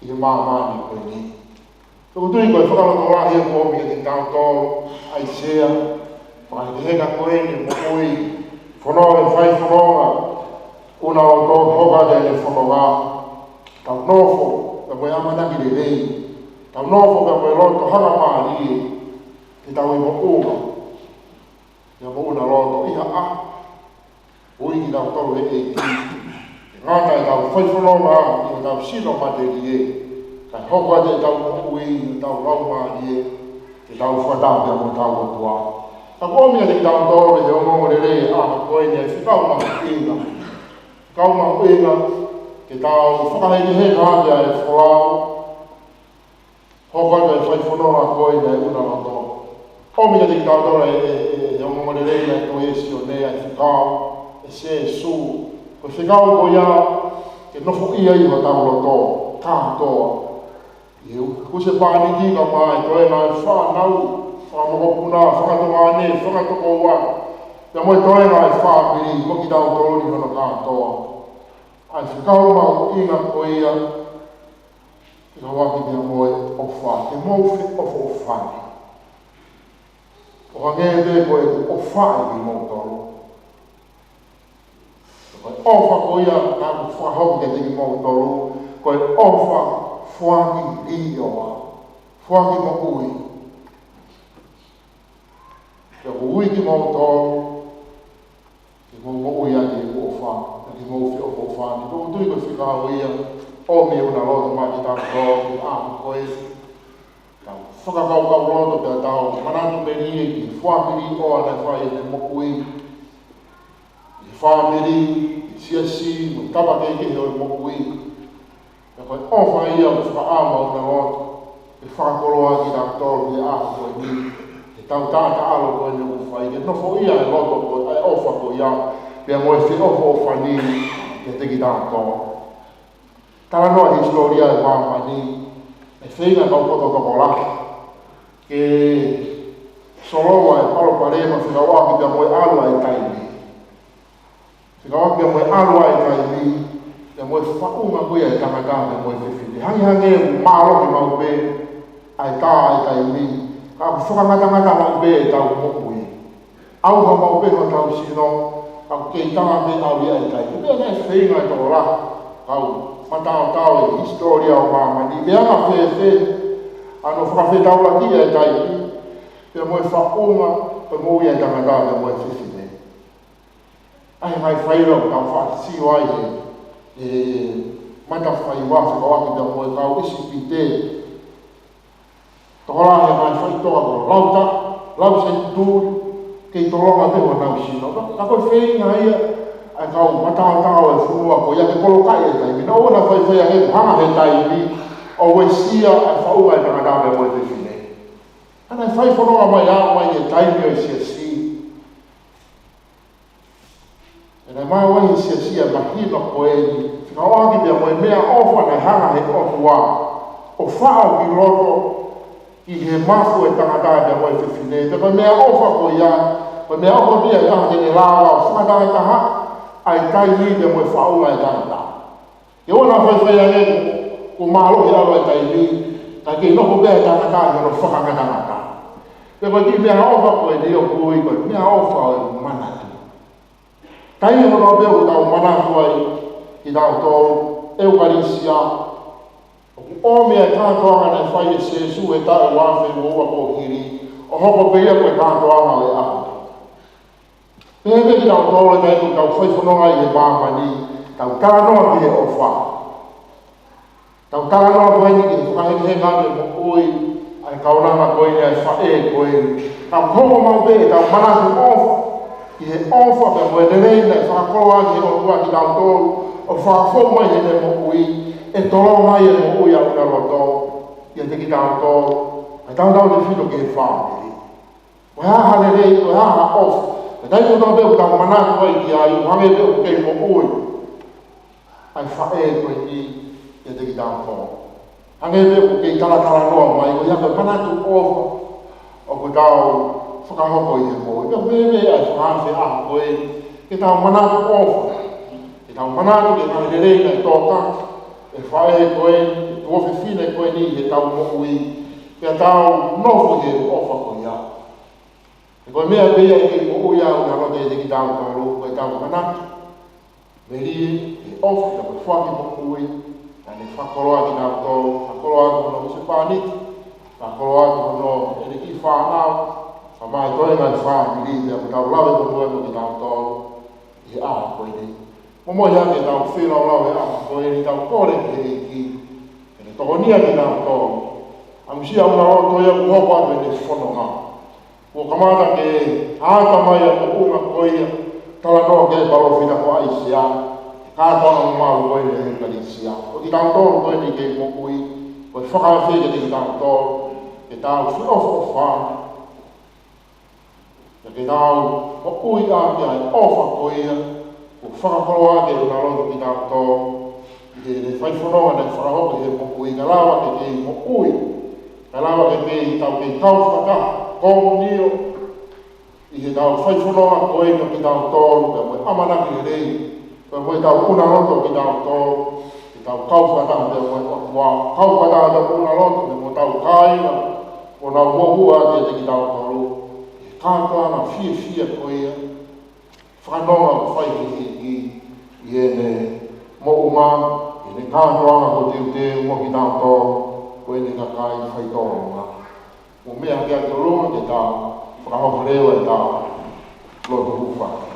ʻi he māmani ko eni. Tau tui ko e fakalotolahi ʻoku ʻomi kiate kitautolu ʻa ʻAisea, fakahekeheka ko eni moʻui, fononga, fai fononga, ʻuna loto, hoko atu ʻene fononga. Tau nofo pea mo e ʻamanaki lelei, tau nofo pea mo e loto hangamālie, te tau ʻi moʻunga pea mo ʻuna loto ʻi ha ʻaho ʻe ui kitautolu ʻe he ʻEiki. Ke ngata ʻetau fai fononga ʻi hotau sino matelie, kae hoko atu ʻetau moʻui, ʻetau laumālie, ke tau fakataha pea mo hotau ʻOtua. Ka ʻoku ʻomi kiate kitautolu ʻe he ongoongolelei ʻo e ʻaho ko eni ʻa e fekau mahuʻinga. Fekau mahuʻinga ke tau fakahekeheka ʻa e folau, hoko atu e fai fononga ko eni ʻa e ʻuna loto. ʻOmi kiate kitautolu ʻe, ʻe, ʻe, ʻe he ongoongolelei naʻe tohi ʻe Sione ʻa e fekau ʻe Sīsū. Ko e fekau ko ia ke nofoʻia ai hotau loto kātoa. ʻI he husepāniti kae ʻumaʻā e toenga ʻo e fānau, fakamokopuna, fanga tuongaʻane, fanga tokoua, pea mo e toenga ʻo e fāmili, mo kitautolu ni hono kātoa. ʻA e fekau mahuʻinga ko ia, ke kau ʻaki pea mo e ʻofa, ke mou feʻofoʻofani. ʻO hangē pē ko ʻeku ʻofa ʻiate kimoutolu. Ko e ʻofa ko ia naʻa ku fakahoko kiate kimoutolu, ko e ʻofa foaki liʻoa, foaki moʻui. Pea ʻoku ou ui kimoutolu ke mou moʻui ʻaki ʻeku ʻofa, pea ke mou feʻofoʻofani. Tau tui ko e fekau ia ʻoku ʻomi ʻe he ʻuna loto maʻa kitautolu ʻi he ʻaho ko eni. Tau fakakaukau loto pea tau manatu melie ki he foaki liʻoa naʻe fai ʻi he moʻui, ʻi he fāmili, ʻi he siasi, mo e tapa kehekehe ʻo e moʻui. Pea ko e ʻofa ia ʻoku fakaʻamu ʻa e ʻuna loto ke fakakoloa kitautolu ʻi he ʻaho ko eni, ke tau taʻataʻalo ko eni ʻoku fai, ke nofoʻia e loto ko e ʻofa ko ia, pea mo e feʻofoʻofani kiate kitautolu. Talanoa hisitōlia ʻo e māmani, ʻe feinga e kau poto tokolahi ke solova e palopalema fekauʻaki pea mo e ʻalu ʻa e taimi. Fekauʻaki pea mo e ʻalu ʻa e taimi, pea mo e faʻunga ko ia ʻo e tangata pea mo e fefine. Hangehangē ʻoku mālohi maʻu pē ʻa e tā ʻa e taimi, ka ʻoku fakangatangata maʻu pē ʻetau moʻui. ʻAuha maʻu pē hotau sino, ka ʻoku kei tala pē ʻalu ia ʻa e taimi. Pea naʻe feinga e tokolahi kau mataotao ʻi he hisitōlia ʻo māmani, pe anga fēfē ʻa hono fakafetaulaki ʻa e taimi, pea mo e faʻunga ʻo e moʻui ʻa e tangata pea mo e fefine. ʻA e ngaahi faila ʻoku tau faʻa sio ai he, he mata faiva fekauʻaki pea mo e kau ʻIsipite. Tokolahi e ngaahi faʻitoka kuo lau taʻu, lau senituli, kei tolonga pē honau sino. Ka, ka ko e feinga ia ʻa e kau mataotao ʻo e fonua ko ia ke kolokaʻi e taimi. Naʻa nau faifai ange ʻoku hanga ʻe he taimi ʻo uesia ʻa e faʻunga ʻo e tangata pea mo e fefine. Ka naʻe fai fononga mai ʻa e, mai e taimi ʻo e siasi. Pea naʻe maʻu ai ʻe he siasi ʻa e mahino ko eni, fekauʻaki pea mo e meʻaʻofa naʻe hanga ʻe he ʻOtua ʻo faʻo ki loto ʻi he mafu ʻo e tangata pea mo e fefine. Pea ko e meʻaʻofa ko ia, ko e meʻaʻofa pē ia ʻe taha ke ne lava ʻo fakatahataha ʻa e taimi pea mo e faʻunga ʻo e tangata. Ke ʻoua naʻa faifai ange ʻoku, ʻoku mālohi e ʻalu ʻa e taimi, ka kei nofo pē ʻa e tangata ʻi hono fakangatangata. Pea ko e kiʻi meʻaʻofa ko eni ʻoku ui ko e meʻaʻofa ʻo e manatu. Taimi hono pē ʻoku tau manatu ai kitautolu, ʻEukalisia, ʻoku ʻomi ʻa e kātoanga naʻe fai ʻe Sīsū he taʻu ʻe uaafe uaua kuo hili, ʻo hoko pē ia ko e kātoanga ʻo e ʻaho. Pehē pē kitautolu ʻi he taimi ʻoku tau fai fononga ʻi he māmani, tau talanoa ki he ʻofa. Tau talanoa ko eni ki he fakahengihengi ʻa e moʻui ʻa e kaunanga ko eni, ʻa e faʻē ko eni. Tau hoko maʻu pē ʻetau manatu ʻofa ki he ʻofa pea mo e lelei naʻe fakakoloa ʻe he ʻOtua kiate kitautolu, ʻo fakafou mai heʻene moʻui, ʻe tolonga ai e moʻui ʻa ʻuna loto ʻiate kitautolu, ʻa e tautautefito ki he fāmili. Ko e hā ha lelei, ko e hā ha ʻofa, ʻi he taimi kotoa pē ʻoku tau manatu ai ki ai, ʻo hangē pē ʻoku kei moʻui ʻa e faʻē ko eni ʻiate kitautolu. Hangē pē ʻoku kei talatalanoa mai, ko ia ko e manatu ʻofa ʻoku tau fakahoko ʻi he moʻui. Pea meimei ʻa e fakaafeʻi ʻaho ko eni, ke tau manatu ʻofa, ke tau manatu ki he ngaahi lelei naʻe tō ʻaki ʻe he faʻē ko eni, ʻe he tuofefine ko eni ʻi heʻetau moʻui, pea tau nofo ʻi he ʻofa ko ia. He ko e meʻa pē ia ʻe kei moʻui ai ʻa ʻuna loto ʻiate kitautolu, ko ʻetau manatu melie ki he ʻofa, ko e foaki moʻui naʻa ne fakakoloa kiate kitautolu, fakakoloa ki hono husepāniti, fakakoloa ki hono ʻene kiʻi fānau, pea mo e toenga ʻo e fāmili, pea ʻoku tau lave fonua mo kitautolu ʻi he ʻaho ko eni. Mo e meʻa ia ke tau feilaulau he ʻaho ko eni, tau kole ki he ʻEiki ke ne tokonia kitautolu. ʻAmusia ʻa ʻuna loto ia kuo hoko atu ʻene fononga. Kuo kamata ke ʻata mai ʻa e tuʻunga ko ia naʻe talanoa ki ai ʻa e palōfita ko ʻAisea, kātoanga mamalu ko eni ʻo e ʻEkalesia. Ko kitautolu ko eni kei moʻui, ko e fakaafeʻi kiate kitautolu ke tau feʻofoʻofani, pea ke tau moʻui ʻaki ʻa e ʻofa ko ia kuo fakakoloa ʻaki ʻe ʻuna loto kitautolu ʻi heʻene fai fononga naʻe fakahoko ʻi he moʻui, kae lava ke kei moʻui, kae lava ke kei, tau kei kau fakataha, komunio, ʻi heʻetau fai fononga ko eni ʻo kitautolu, pea mo e ʻamanaki lelei, pea mo ʻetau ʻuna loto kitautolu, ke tau kau fakataha pea mo e ʻOtua, kau fakataha ʻetau ʻuna loto pea mo hotau kāinga, kuo nau moʻua ʻiate kitautolu, ʻi he kātoanga fiefia ko ia, fakanonga ʻoku fai ʻe he ʻEiki ʻi heʻene moʻunga, ʻi heʻene kātoanga ko e teuteu mo kitautolu, ko ʻene kakai faitōlonga. Mou meʻa hake atu ki ʻolunga ke tau fakahoko leva ʻetau lotu hūfanga.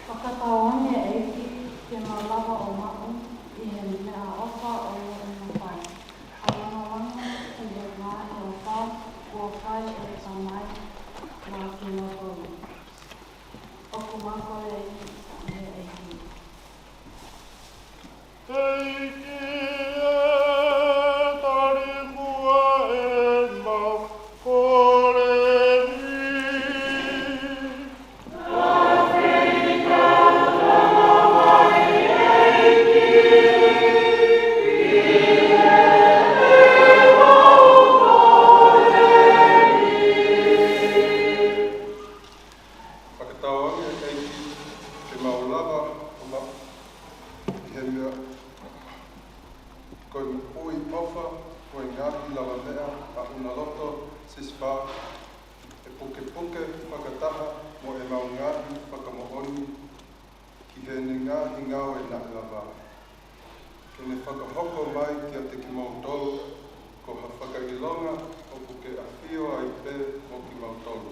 Fakatauange ʻEiki ke mau lava ʻo maʻu ʻi he meʻaʻofa ʻo e mafai, ʻa e lāngilangi ʻi he ngaahi ʻofa kuo fai ʻe he Tamai maʻa kinautolu. ʻOku mau kole eni ʻi he ʻEiki. ʻEiki ē, tali muʻa ʻemau kole ni. Fakatauange ʻEiki ke mau lava ʻo maʻu ʻi he meʻa, ko e moʻui ʻofa, ko e ngaahi lavameʻa ʻa ʻuna loto sisifā, ʻe pukepuke fakataha mo ʻemau ngaahi fakamoʻoni ki heʻene ngaahi ngāue naʻe lava. Ke ne fakahoko mai kiate kimautolu ko ha fakaʻilonga ʻoku ke ʻafio ai pē mo kimautolu.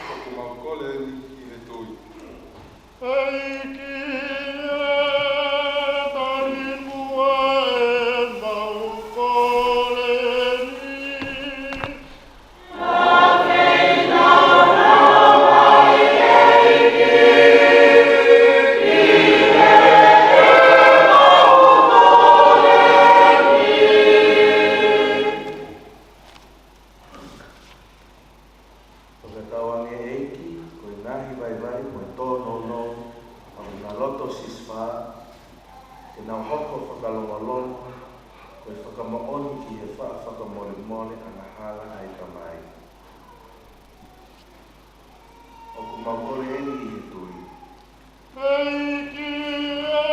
ʻOku mau kole eni ʻi he tui. ʻEiki ē, tali muʻa ʻemau kole ni. Fakatauange ʻEiki, ko e ngaahi vaivai mo e tōnounou ʻa ʻuna loto sisifā, ke nau hoko fakalongolongo, ko e fakamoʻoni ki he faʻa fakamolemole angahala ʻa e Tamai. ʻOku ʻOku mau kole eni ʻi he tui. ʻEiki ē,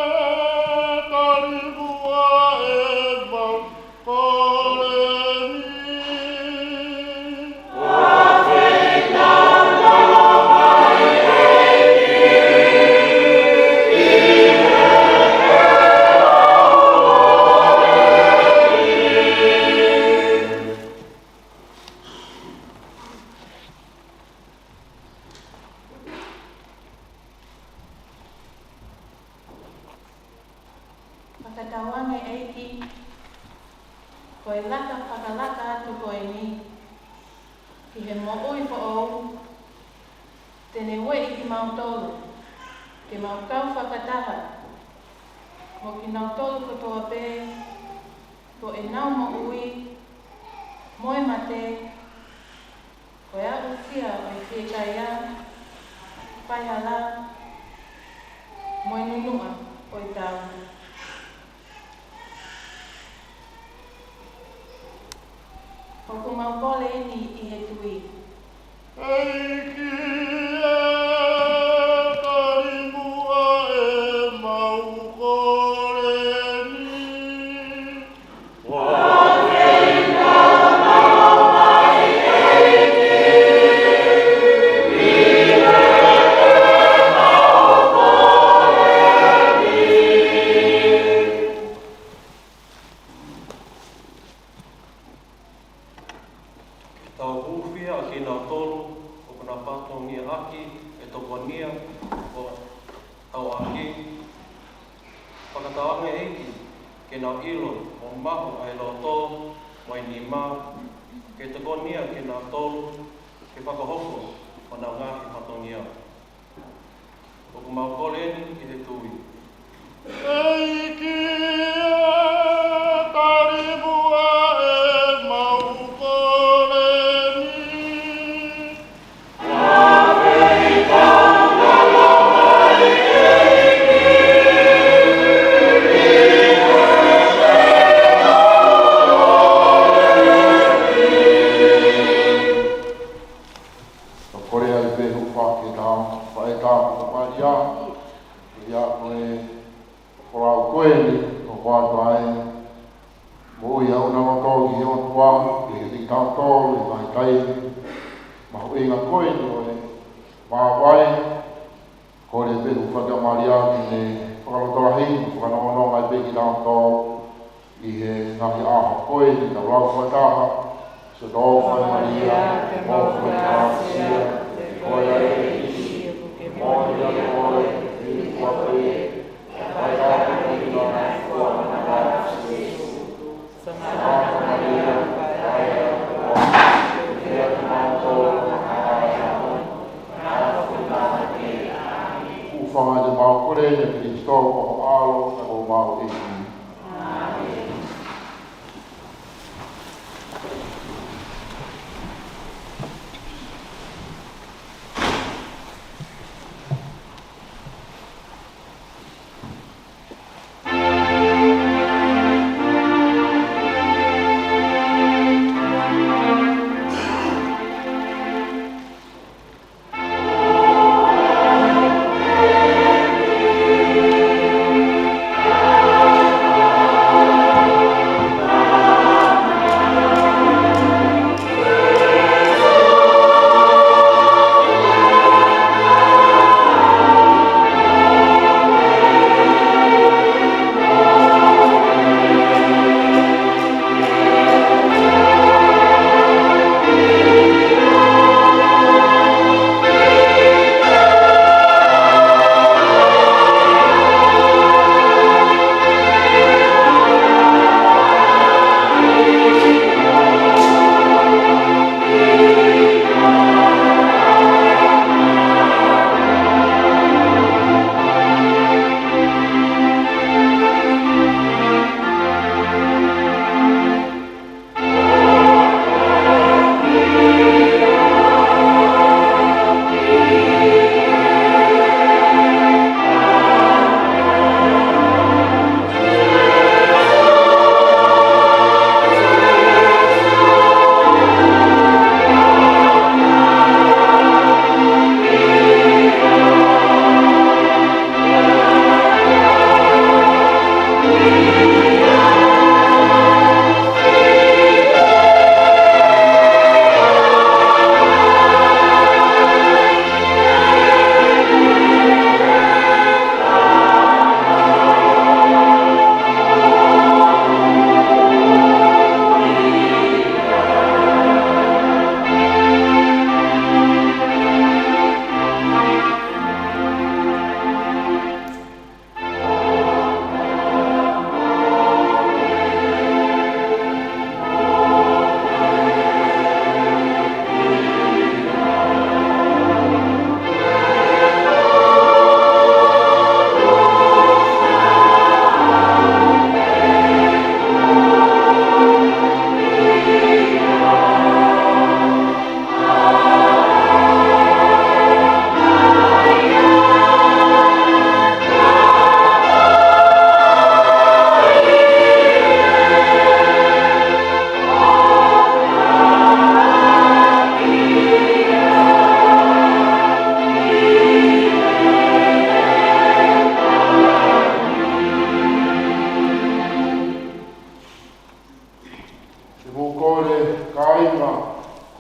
talimuʻa ʻemau kole ni. Fakatauange ʻEiki, ko e laka fakalaka atu ko eni ki he moʻui foʻou, te ne ueʻi kimautolu ke mau kau fakataha mo kinautolu kotoa pē, ko ʻenau moʻui mo e mate, ko e aʻusia ʻo e fiekaia, faihala, mo e nunuʻa ʻo e tau. ʻOku mau kole eni ʻi he tui. ʻEiki ē, talimuʻa ʻemau kole ni. Tau hūfia ʻa kinautolu ʻoku na fatongia ʻaki e tokonia ʻo e ʻaho ni. Fakatauange ʻEiki ke nau ʻilo ʻo maʻu ʻa e loto mo e nima ke tokonia kinautolu ke fakahoko honau ngaahi fatongia. ʻOku mau kole eni ʻi he tui. ʻEiki ē, talimuʻa ʻemau kole ni. Ko e kole ai pē hūfaki e tau, faʻē tau, ko Malia, ia ko e folau ko eni, ko koa atu ai, moʻui ʻa ʻuna loto ki he ʻOtua, ke ke tiki tautolu, ʻi he vakai mahuʻinga ko eni ʻo e māvae, kole pē hūfaki ʻa Malia ke ne fakalotolahi, fakanonga ai pē kinautolu, ʻi he ngaahi ʻaho ko eni, tau lau fakataha. Siʻoto ʻofa ʻe Malia, ʻofa ʻi he ʻapasia, ko e ʻEiki, mo ia ko e, ʻi he kuape, ʻa e ʻApōsitolo, Santa Maria, ʻa e ʻOtua, ʻofa ʻi he ʻapasia, ʻofa ʻi he mau kole ʻia Kalaisi ko ho ʻAlo, ka ko homau ʻEiki.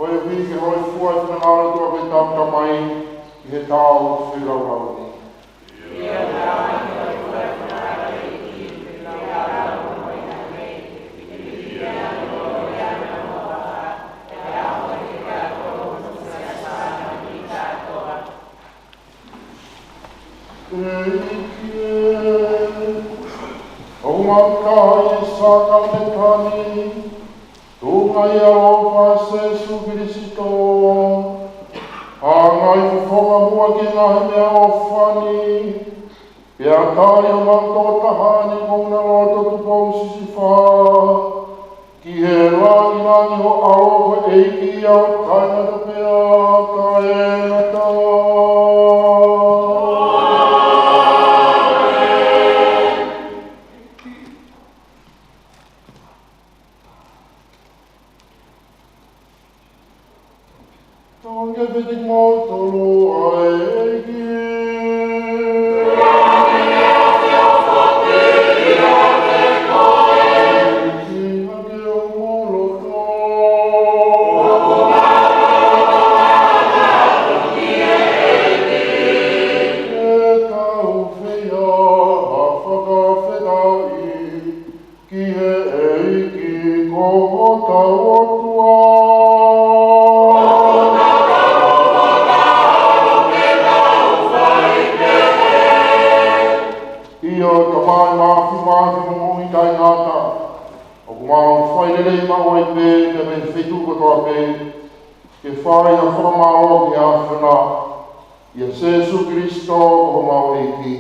Ko e ʻuhi ke hōifua ʻa e finangalo ʻo e ʻOtua ko e Tamai ʻi he taʻu feilaulau ni. ʻEiki, ʻoku mau kau ʻi he sākalamēniti ni, tuʻunga ʻi he ʻaloʻofa ʻa Sīsū Kalaisi, hanga ʻo fofonga muʻa ki he ngaahi meʻaʻofa ni, pea tali ʻa homau toko taha ni ko homau loto Tupou Sisifā, ki he langilangi ʻo ho ʻAlo ko e ʻEiki ʻo taʻengata pea taʻengata. Tau ngāue pē kimoutolu ʻa e ʻEiki. ʻEiki, hake homau loto. Ke tau fai ha fakafetaʻi ki he ʻEiki ko hotau ʻOtua. ʻIo, Tamai Māfimafi mo Moʻui Taʻengata, ʻoku mau fai lelei maʻu ai pē, pea mei he feituʻu kotoa pē, ke fai ha fakamālō ki he ʻAfiona, ʻia Sīsū Kalaisi ko homau ʻEiki.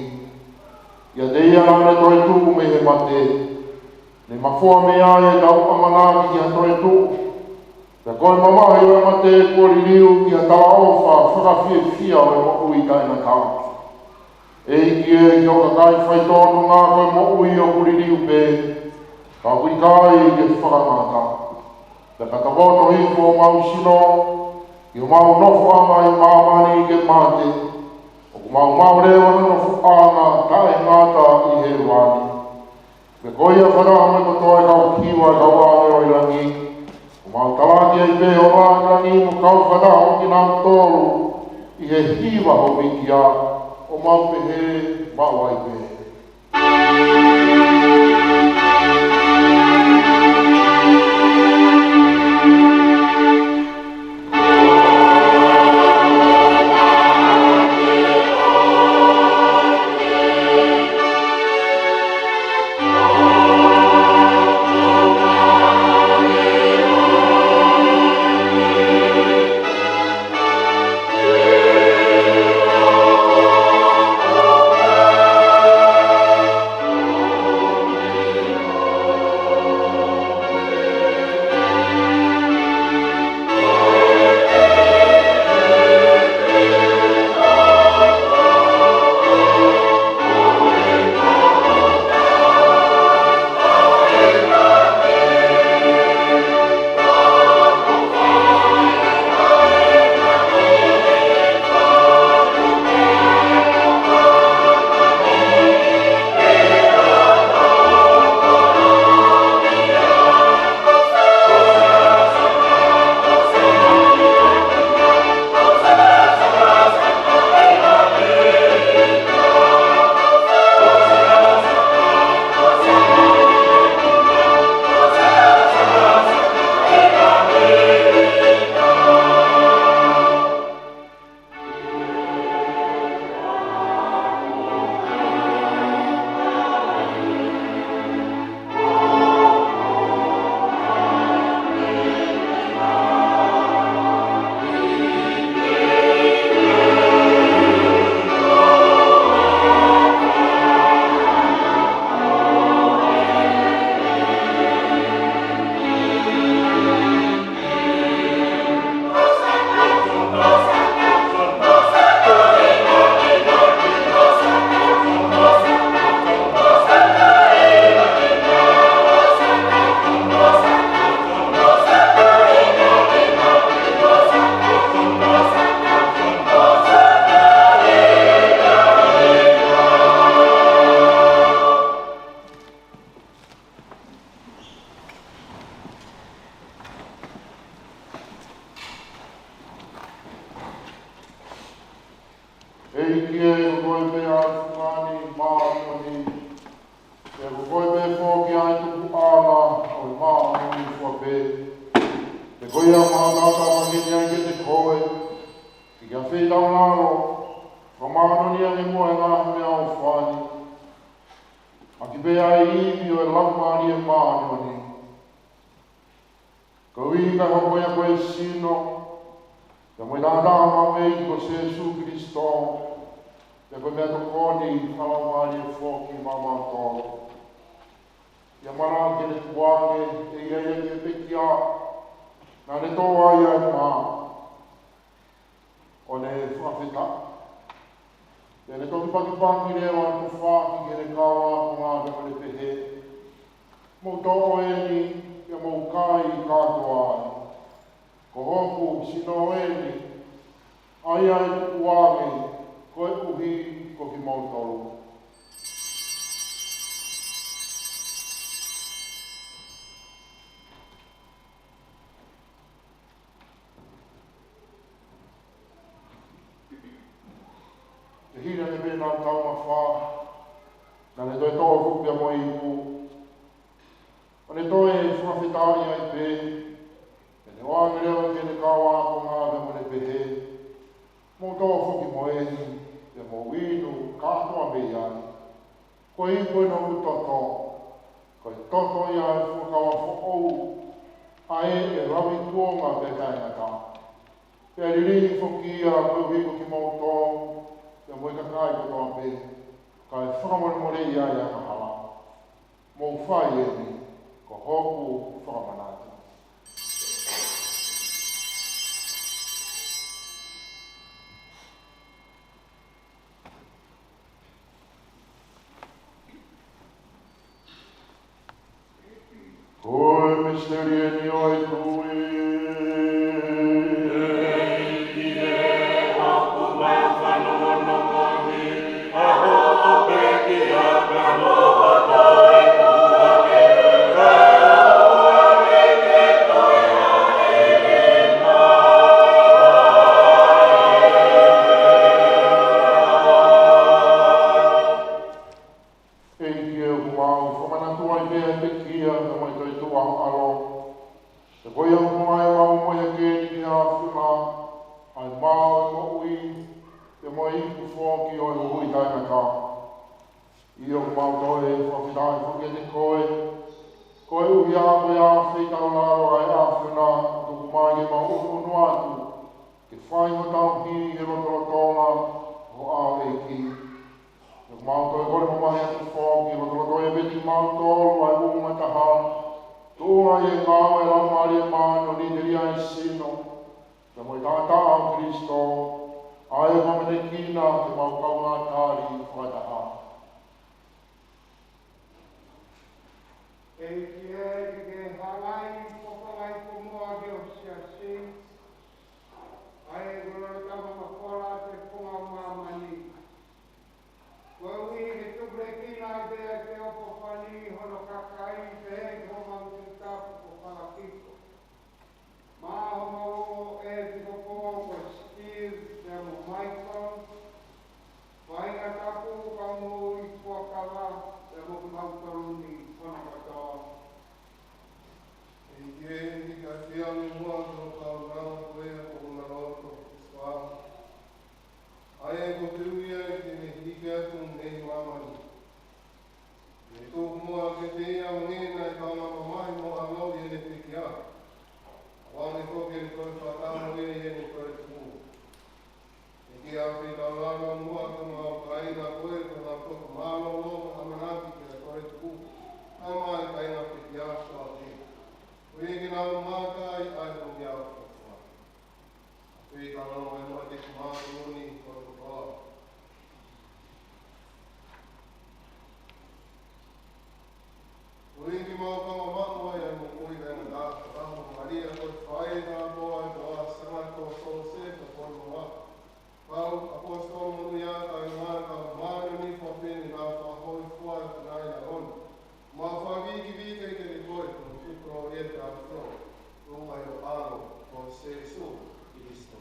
ʻIate ia naʻa ne toetuʻu mei he mate, ne mafoa mei ai ʻetau ʻamanaki ki ha toetuʻu, pea ko e mamahi ʻo e mate kuo liliu ki ha talaʻofa fakafiefia ʻo e moʻui taʻengata. ʻEiki ē, ki ho kakai faitotonu ko e moʻui ʻoku liliu pē, ka ʻoku ʻikai ke fakangata. Pea ka tokoto hifo homau sino, ʻi homau nofoʻanga ʻi māmani ke mate, ʻoku mau maʻu leva hono nofoʻanga taʻengata ʻi hēvani. Pea ko ia fakataha mo e kotoa e kau hiva ʻo e kau ʻāngelo ʻi langi, ʻoku mau talaki ai pē ho langilangi mo kau fakataha mo kinautolu ʻi he hiva ho vikia, ʻo mau pehē maʻu ai pē. ʻEiki ē, ko koe pē ʻa e fungani māʻoniʻoni, pea ko koe pē foki ʻa e tupuʻanga ʻo e māʻoniʻoni fua pē. Pea ko ia ʻoku mau tauʻatāina ʻaki kiate koe, ke ke afeitaulalo, fakamāʻoniʻoniʻi ange muʻa ʻa e ngaahi meʻaʻofa ni, ʻaki pē ʻa e ivi ʻo e Laumālie Māʻoniʻoni. Koeʻuhi kae hoko ia ko e sino, pea mo e taʻataʻa ʻo homau ʻEiki ko Sīsū Kalaisi, pea ko e meʻatokoni fakalaumālie foki maʻamautolu. Pea manatuʻi ke ne tukuange ʻe ia ia ki he pekia, naʻa ne tō ai ʻa e pā, ʻo ne fakafetaʻi. Pea ne toki pakipaki leva ʻo tufa ki heʻene kau ākonga, pea mo ne pehē: Mou toʻo eni, pea mou kai kātoa ai. Ko hoku sino eni, ʻa ia ʻe tukuange koeʻuhi ko kimoutolu. Pea hili ange pē ʻenau taumafā, naʻa ne toe toʻo e fuʻu pea mo e ipu, ʻo ne toe fakafetaʻi ai pē, pea ne ʻoange leva ki heʻene kau ākonga, pea mo ne pehē: Mou toʻo foki mo eni, pea mou inu kātoa mei ai. Ko e ipu eni ʻo hoku toto, ko e toto ia ʻo e fuakava foʻou, ʻa ia ʻe lavi kuonga pea taʻengata. Pea liliu foki ia koeʻuhi ko kimoutolu, pea mo e kakai kotoa pē, kae fakamolemoleʻi ʻa e angahala. Mou fai eni ko hoku fakamanatu. Ko e misiteli eni ʻo e tui. ʻEiki ē, ʻoku mau fakamanatu ai pē ʻa e pekia, pea mo e toetuʻu ʻa ho ʻAlo. Pea ko ia ʻoku ʻomai ʻemau moʻui hake ni ki he ʻAfiona, ʻa e mā ʻo e moʻui, pea mo e ipu foki ʻo e huhuʻi taʻengata. ʻIo, ʻoku mau toe fakafetaʻi foki kiate koe, koeʻuhi ko e afeitaulalo ʻa e ʻAfiona, ʻoku tuku mai ke mau ʻunuʻunu atu ke fai hotau himi he lotolotonga ʻo ho ʻAlo ʻEiki. ʻOku mau toe kole mamahi atu foki, lotolotonga ʻi he peti mautolu ʻa e ʻū ngataha, tuʻunga ʻi he ngāue ʻa e Laumālie Māʻoniʻoni telia ʻa e sino, pea mo e taʻataʻa ʻo Kalaisi, ʻa ia ʻoku mau manekina ke mau kaungā tali fakataha. ʻEiki ē, ke ke halaʻi ʻa e fofonga ʻi he kumuʻa ʻo e siasi, ʻa ia ko e tama mafola ʻo e funga māmani. Koeʻuhi ke tupulekina ʻa e ʻofa ni ʻi hono kakai, pea ʻi homau tui tapu ko Fakakiko. Maʻa homau ongo ʻEpikopō ko Steve pea mo Michael, faʻahinga tapu, kau moʻui fuakava, pea mo kimautolu ni hono kātoa. ʻEiki ē, ke ke hiki ange muʻa ki ho kaungā, ko ia ko ho ngaahi loto, ʻa ia ʻoku tui ia ke ne hiki atu mei māmani. ʻE tuku muʻa kiate ia ʻa e ngaahi kaungā mamahi mo ʻaloʻi ʻene pekia. ʻOange foki ʻene toe fakataha mo ia ʻi heʻene toetuʻu. ʻEiki, afeitaulalo muʻa ki homau kāinga ko ē, ko ʻenau toki mālōlō mo ʻamanaki ki he toetuʻu, ʻa e kāinga pekia ʻoku ʻi ai. Ko ia ke nau mamata ai ʻa e ʻOtua ʻofa. Pea ka nau mai mo te kimautolu ni kotoa. Ui ki mau kama mako ai ai mo kui kai na ka ka mo Maria ko fai na ko ai ko a sanga ko so se ko ko no wa. Kau ʻaposetolo mo ia ka i mai ka mai ni ko peni na ko hoi fua na i a on. Ma fai ki vike ke ni koe ko tuko e ka flo. Ko mai o alo ko Sēsū Kilisto.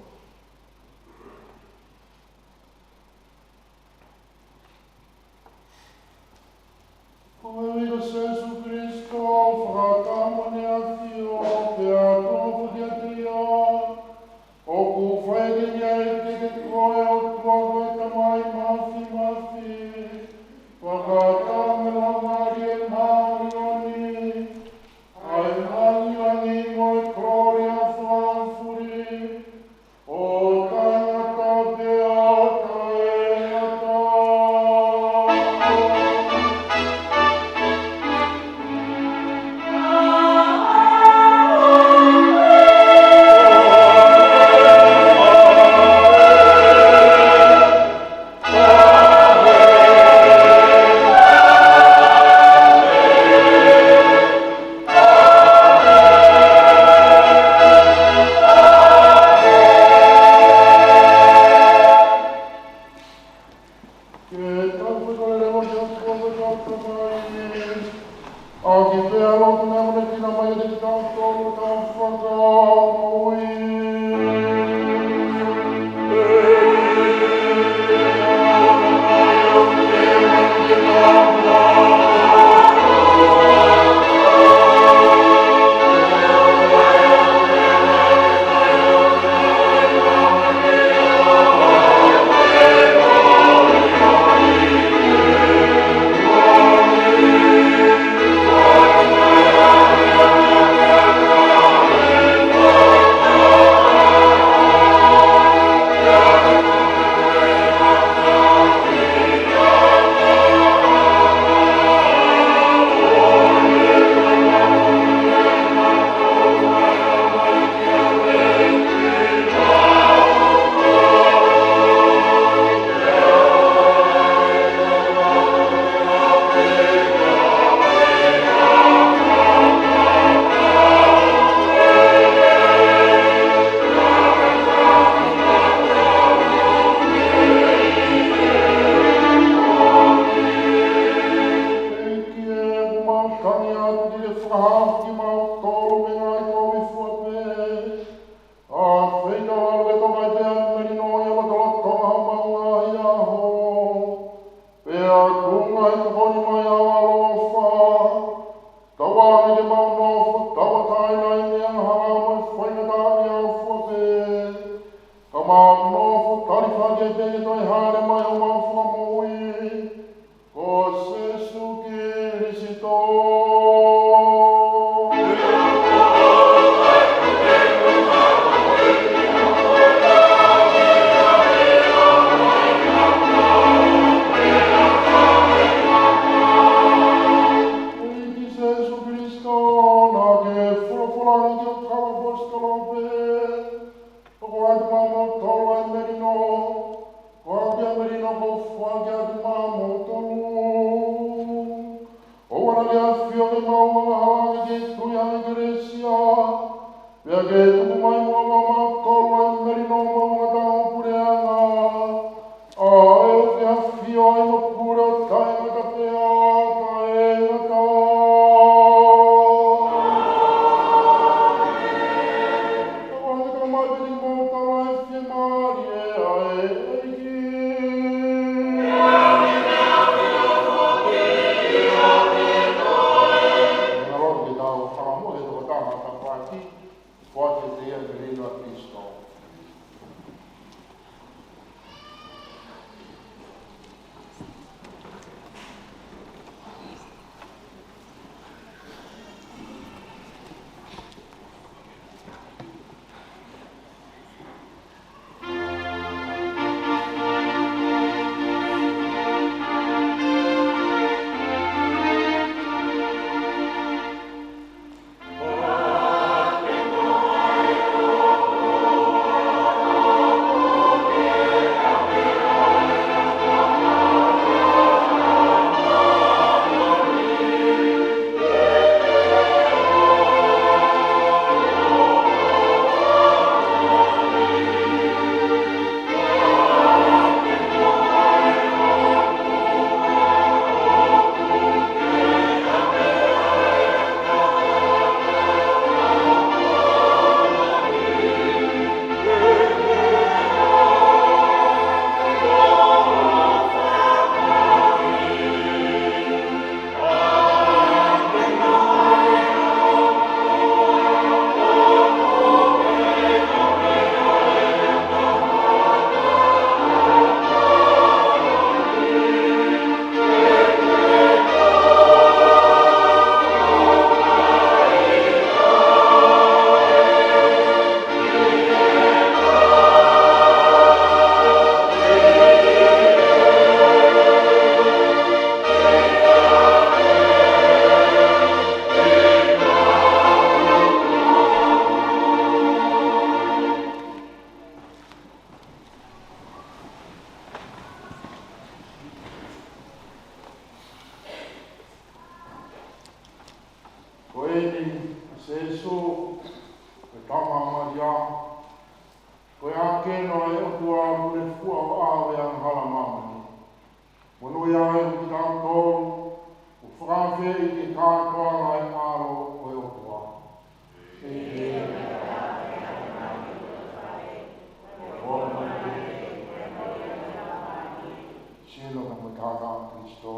Mau nofo tali fakataha pē ke toe hāʻele mai homau Fakamoʻui, ko Sīsū Kalaisi. ʻEiki Sīsū Kalaisi, naʻa ke folofola ʻi he kau ʻaposetolo pē, ʻoku ʻoatu maʻamautolu ʻa e melino, ko e ʻapi ʻa e melino kuo foaki atu maʻamautolu. ʻOua naʻa ke ʻafio ki heʻemau angahala, ka ke tui ʻa e kelesi, pea ke tuku mai muʻa maʻamautolu ʻa e melino ʻo homau ngataʻanga puleʻanga, ʻa ia ʻoku ke ʻafio ai mo pule ʻo taʻengata pea taʻengata. ʻOua naʻa ke mate ni mo tala e fiemālie ʻa e ʻEiki. Ngalo ke tau fakamoʻoni he tokotaha matapaki, foaki ʻe ia e melino ʻa Kalaisi. Ko eni ʻa Sīsū, ko e tama ʻa Malia, ko e ʻāngelo ʻa e ʻOtua ʻoku ne fua ʻo ʻave ʻa e angahala ʻo māmani. Monūʻia ʻa kitautolu, ʻoku fakaafeʻi ke kātoanga ʻa e ʻAlo ʻo e ʻOtua. Sino ka mo e kākā ʻo Kalaisi,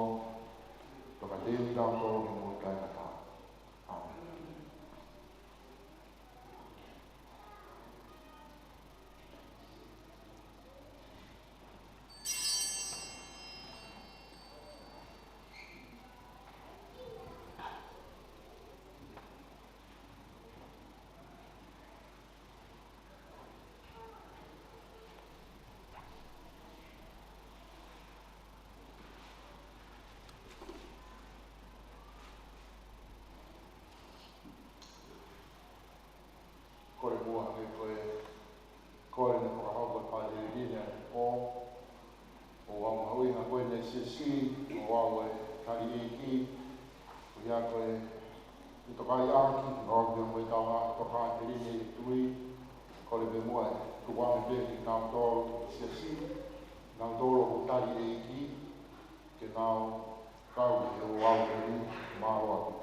tokateu kitautolu ki he moʻui taʻengata. ʻĀmeni. Kole muʻa ke ko e kole naʻe fakahoko ʻe Pātele Line ʻanepō, ʻo aʻu mahuʻinga ko eni ʻa e siasi, ʻo aʻu ʻa e tali ʻeiki, ʻo ia ko e, ʻe tokaiʻaki, ʻo aʻu pea mo e tauʻanga ʻo Pātele Line ʻi he tui, kole pē muʻa ʻe tuku ange pē kinautolu ʻo e siasi, kinautolu ʻoku tali ʻeiki, ke nau kau ki he ouau ko eni, mālō ʻaupito.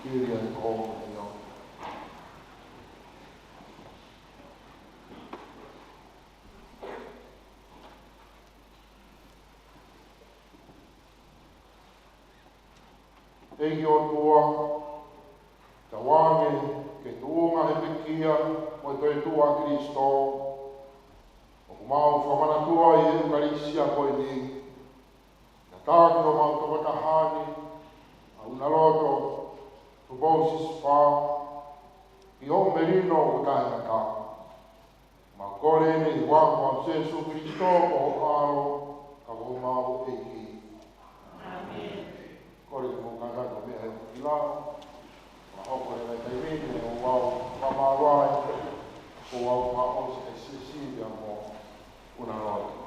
Ili ai ko e io. ʻEiki ʻOtua, tauange ke tuʻunga he pekia mo e toetuʻu ʻa Kalaisi, ʻoku mau fakamanatua ʻi he ʻEukalisia ko eni, ʻa e taki ʻo homau tokotaha ni, ʻa ʻUnaloto Tupou Sisifā, ki hoʻo melino ʻoku taʻengata. Mau kole eni ʻi he huafa ʻo Sēsū Kalaisi ko ho ʻAlo, ka ko homau ʻEiki. ʻĒmeni. Kole ke mou kātaki ʻo meʻa he ʻofa ki lalo. Mau hoko ʻi he taimi ni ʻo mau fakamālō ai, ʻo mau fakaʻosi e siʻisiʻi pea mo ʻUnaloto.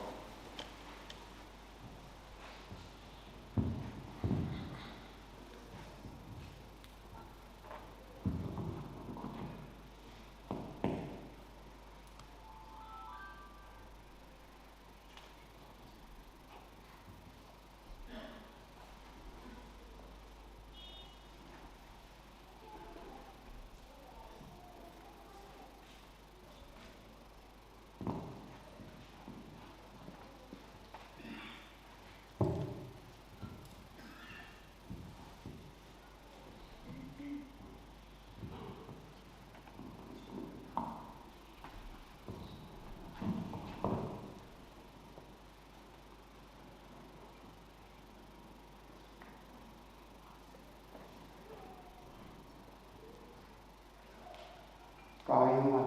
Kāinga,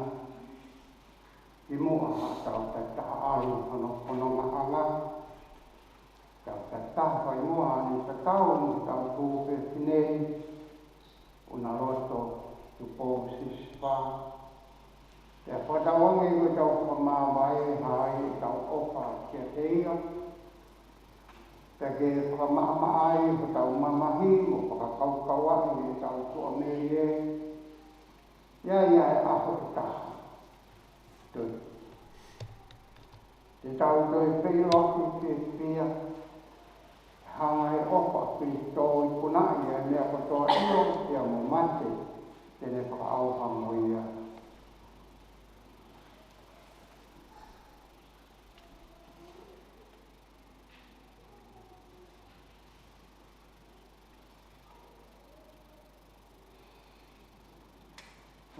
kimuʻa haʻatau tataha ʻalu hono, hono maʻanga, tau tataha fai muʻa ʻa e tatau mo hotau tuofefine, ʻUnaloto Tupou Sisifā. Pea fakatauange ko ʻetau fakamāvae ʻa ʻetau ʻofa kiate ia. Pea ke fakamaʻamaʻa ai hotau mamahi mo fakakaukauaʻi ʻetau tuʻamelie. ʻI ai ʻa e ʻaho ʻe taha, toe, te tau toe feʻiloaki fiefia, hanga ʻe he ʻofa ʻa Kalaisi ʻo ikunaʻi ʻa e meʻa kotoa, ʻio pea mo mate, te ne fakaʻauha mo ia.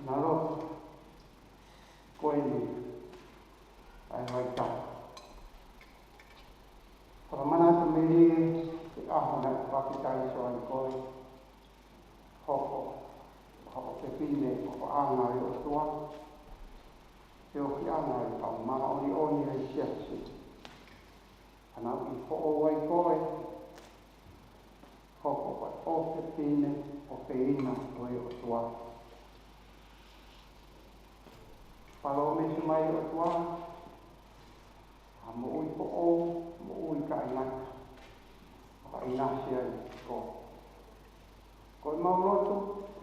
ʻUnaloto, ko eni ʻa e vaitapu. Ko e manatu melie ki he ʻaho naʻe papitaiso ai koe, hoko, hoko ko e fefine ʻofaʻanga ʻo e ʻOtua, feohiʻanga ʻo e kau māʻoniʻoni ʻo e siasi. Ka naʻe foʻou ai koe, hoko ko e fefine ʻofeina ʻo e ʻOtua. Palōmesi mai ʻOtua, ʻa e moʻui foʻou, moʻui taʻengata, fakaʻinasi ai koe. Ko ʻemau lotu,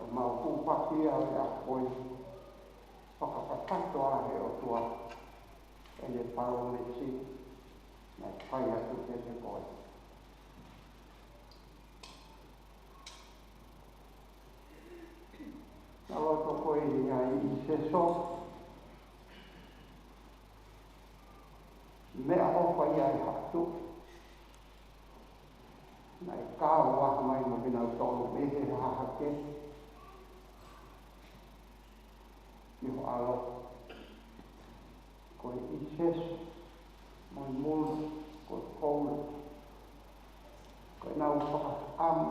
ʻemau hūfaki ʻi he ʻaho ko eni, fakakakato ʻa e ʻOtua ʻene palōmesi naʻe fai atu kiate koe. ʻUnaloto, ko eni ʻa e ʻīseso, meʻaʻofa ia ʻa e haʻu. Naʻe kau ʻa e ʻaho mai mo kinautolu mei he hahake ki ho ʻAlo. Ko e ʻīseso mo e mulu, ko e koula, ko ʻenau fakaʻamu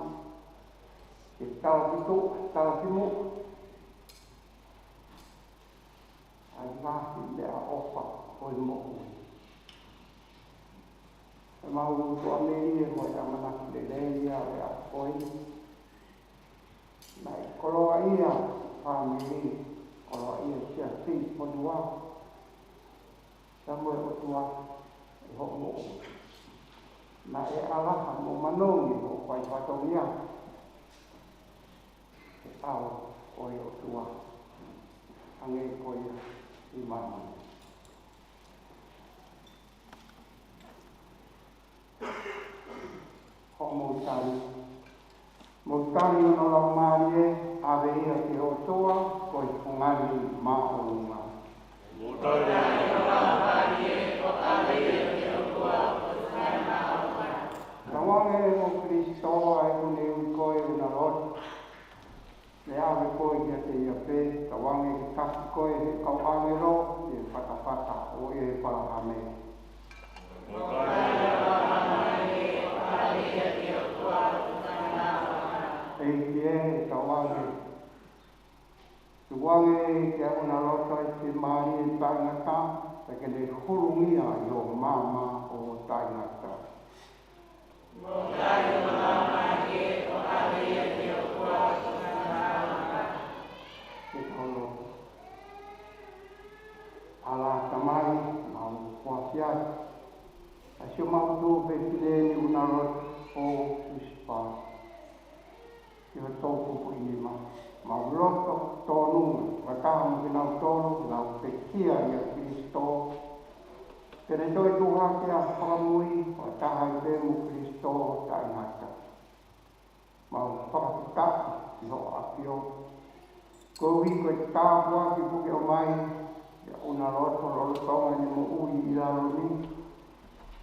ke talaki tuʻa, talaki muʻa ʻa e ngaahi meʻaʻofa ʻo e moʻui. ʻEmau tuʻamelie mo e ʻamanaki lelei ia ʻo e ʻaho ko eni. Naʻe koloaʻia fāmili, koloaʻia siasi, fonua, pea mo e ʻOtua ʻi hoʻo moʻui. Naʻe ʻalaha mo manongi hoʻo fai fatongia he ʻao ʻo e ʻOtua, hangē ko ia ʻi māmani. Hoʻomou tali, mou tali hono laumālie, Tauange mo Kalaisi ʻa ʻeku ne ui koe ʻo na lotu. Meʻa ʻave koe kiate ia pē, tauange ke taki koe ʻe he kau ʻāngelo ʻi he fatafata ʻo ʻĒpalahame. ʻEiki ē, tauange. Tukuange ke ʻalu ʻo na lotu ʻi he fiemālie taʻengata, pea ke ne hulungia ʻi ho maama ʻo taʻengata. Ke tau lotu. ʻAlā Tamai, mau kuasia ʻa siʻomau tuʻu pē ki leni ʻo na lotu ʻo Sisipa. Ki ho toʻukupu ʻi nima. Mau lotu tonu, fakataha mo kinautolu, nau pekia ʻia Kalaisi. Ke ne toe tuʻu hake ʻo fakamui, fakataha ai pē mo Kalaisi taʻengata. Mau fakafetaʻi ʻi ho ʻAfio. Koeʻuhi ko e tāpuaki kuo ke ʻomai, ʻi he ʻuna loto lolotonga ʻene moʻui ʻi lalo ni.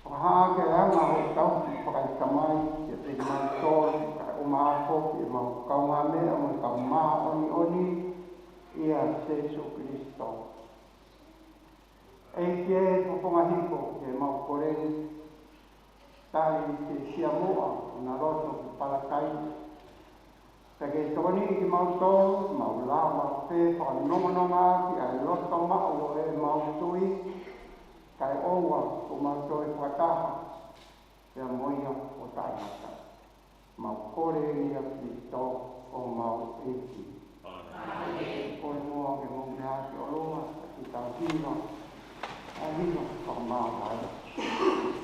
Fakahā ke anga ho tauhi fakaetamai, kiate kimautolu, kae ʻumaʻā foki ʻemau kaungāmeʻa mo e kau māʻoniʻoni, ʻia Sīsū Kalaisi. ʻEiki ē, fofonga hifo ki heʻemau kole ni, tali ke siʻi muʻa ʻo na lotu ki Palataisi. Pea ke tokoniʻi kimautolu, mau lava pē fakanonganonga ʻaki ʻa e loto maʻu ʻo ʻemau tui, kae ʻoua kuo mau toe fakataha, pea mo ia ʻo taʻengata. Mau kole ʻia Kalaisi ko homau ʻEiki. ʻĒmeni. Ko e moa ke mou meʻa ki ʻolunga, ke tau hiva ʻa e hiva fakamāvae.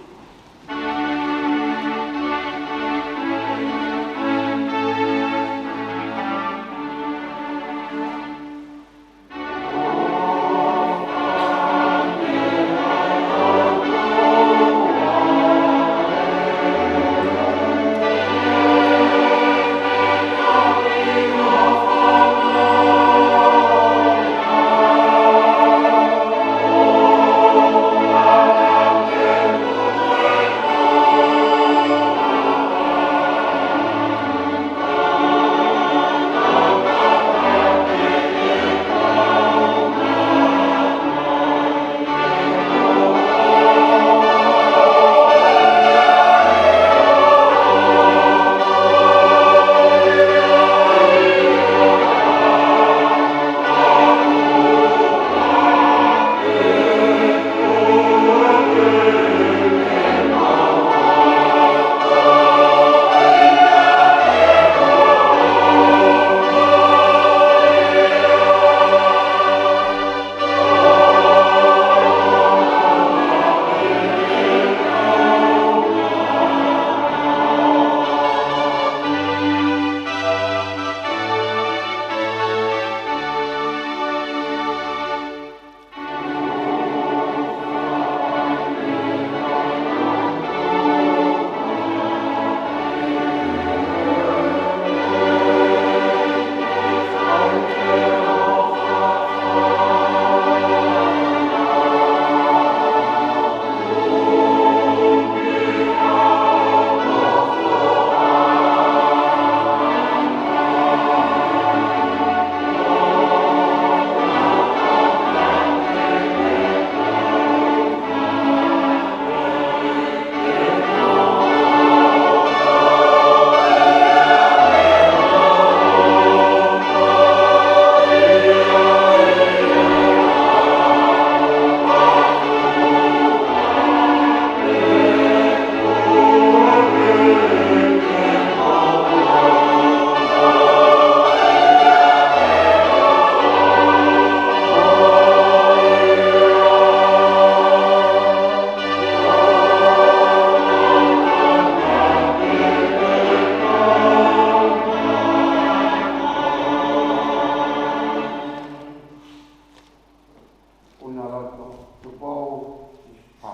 ʻUna lotu, Tupou, Sisipa.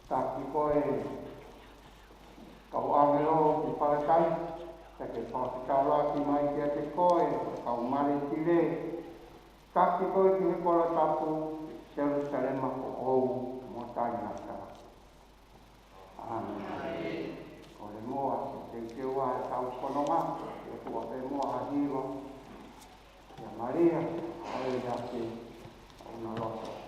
Taki koe kau ʻāngelo ki Palataisi, pea ke fakafetaulaki mai kiate koe, kau male tile. Taki koe ki he kolo tapu, Selusalema foʻou mo taʻengata. ʻĀmeni. Kole muʻa ke teuteu ʻetau fononga, ke tuku pē muʻa ha hiva kia Malia, ʻa ia ke ʻoua loto.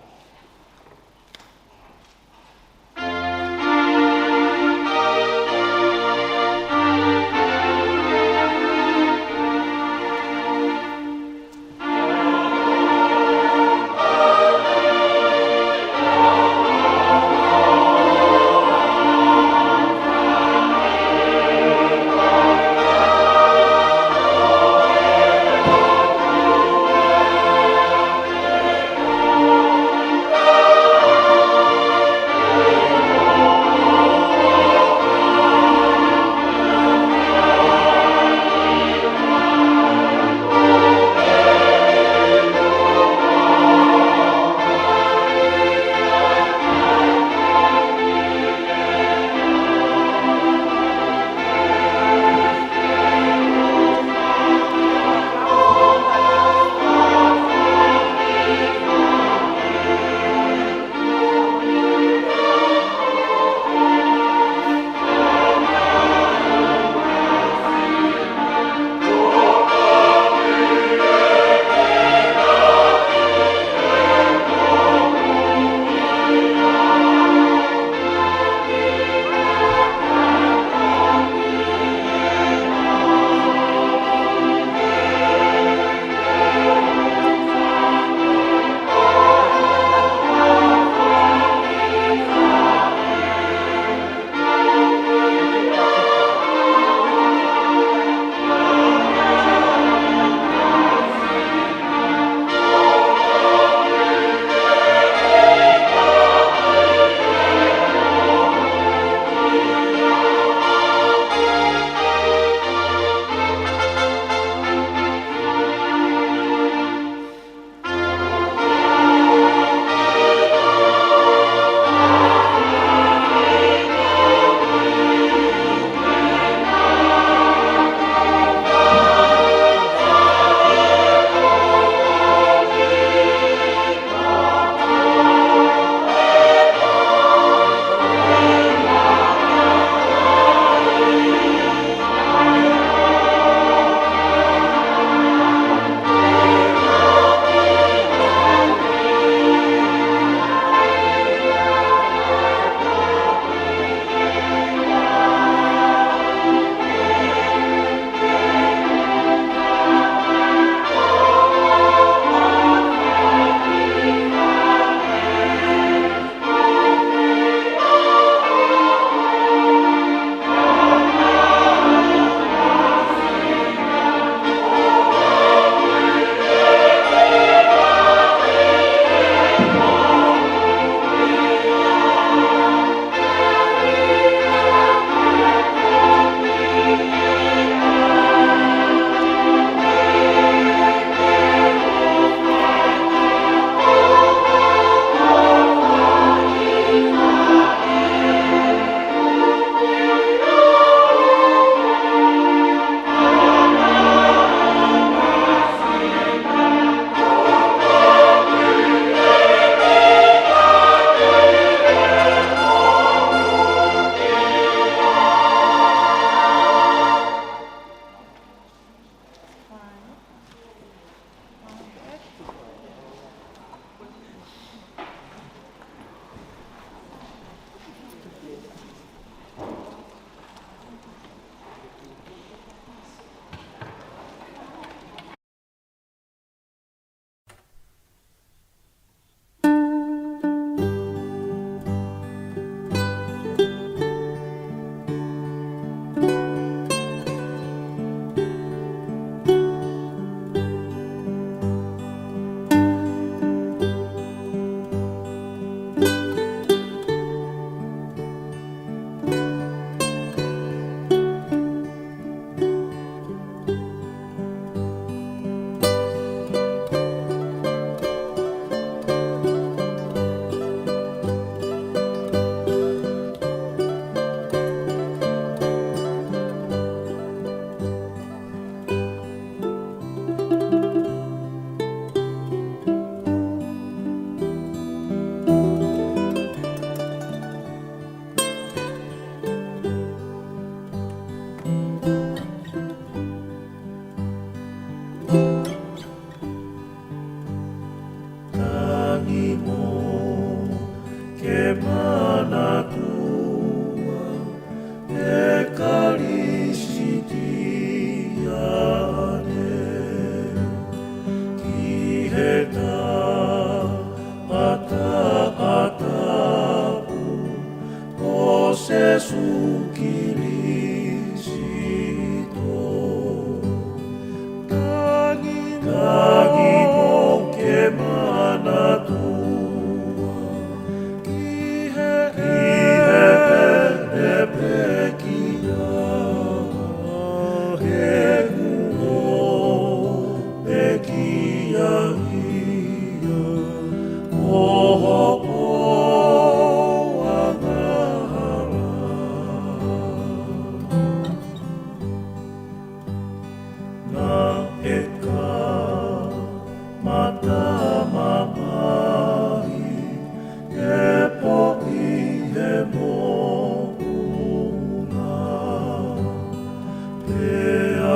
ʻe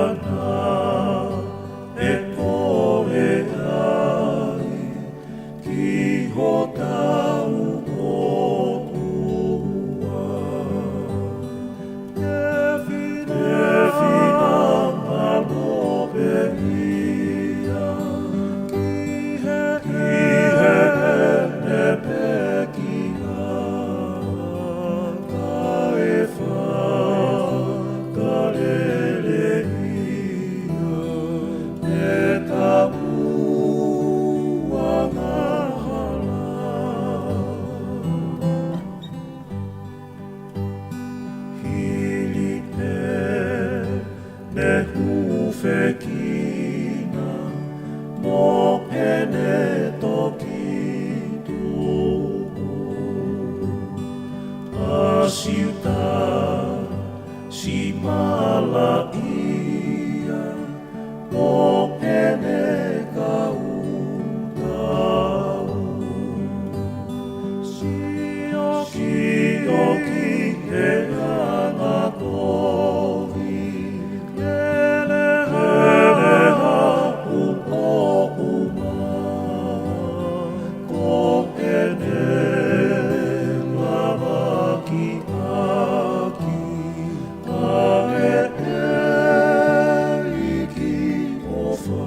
ana ʻe kole ai ki hotau ʻOtua. Ke fina, ke finangalo pē ia ki he, ki heʻene pekia, kae fakalelei ia ʻi heʻetau angahala. Hili pē ʻene hūfekina mo ʻene toki tuku, ʻa Siuta Simalaʻia mo ʻene kau tau. Sio, sio ki he anga kovi, lele haʻu ʻo uma, ko ʻene lavaki ʻaki ʻa e ʻEiki ʻofa.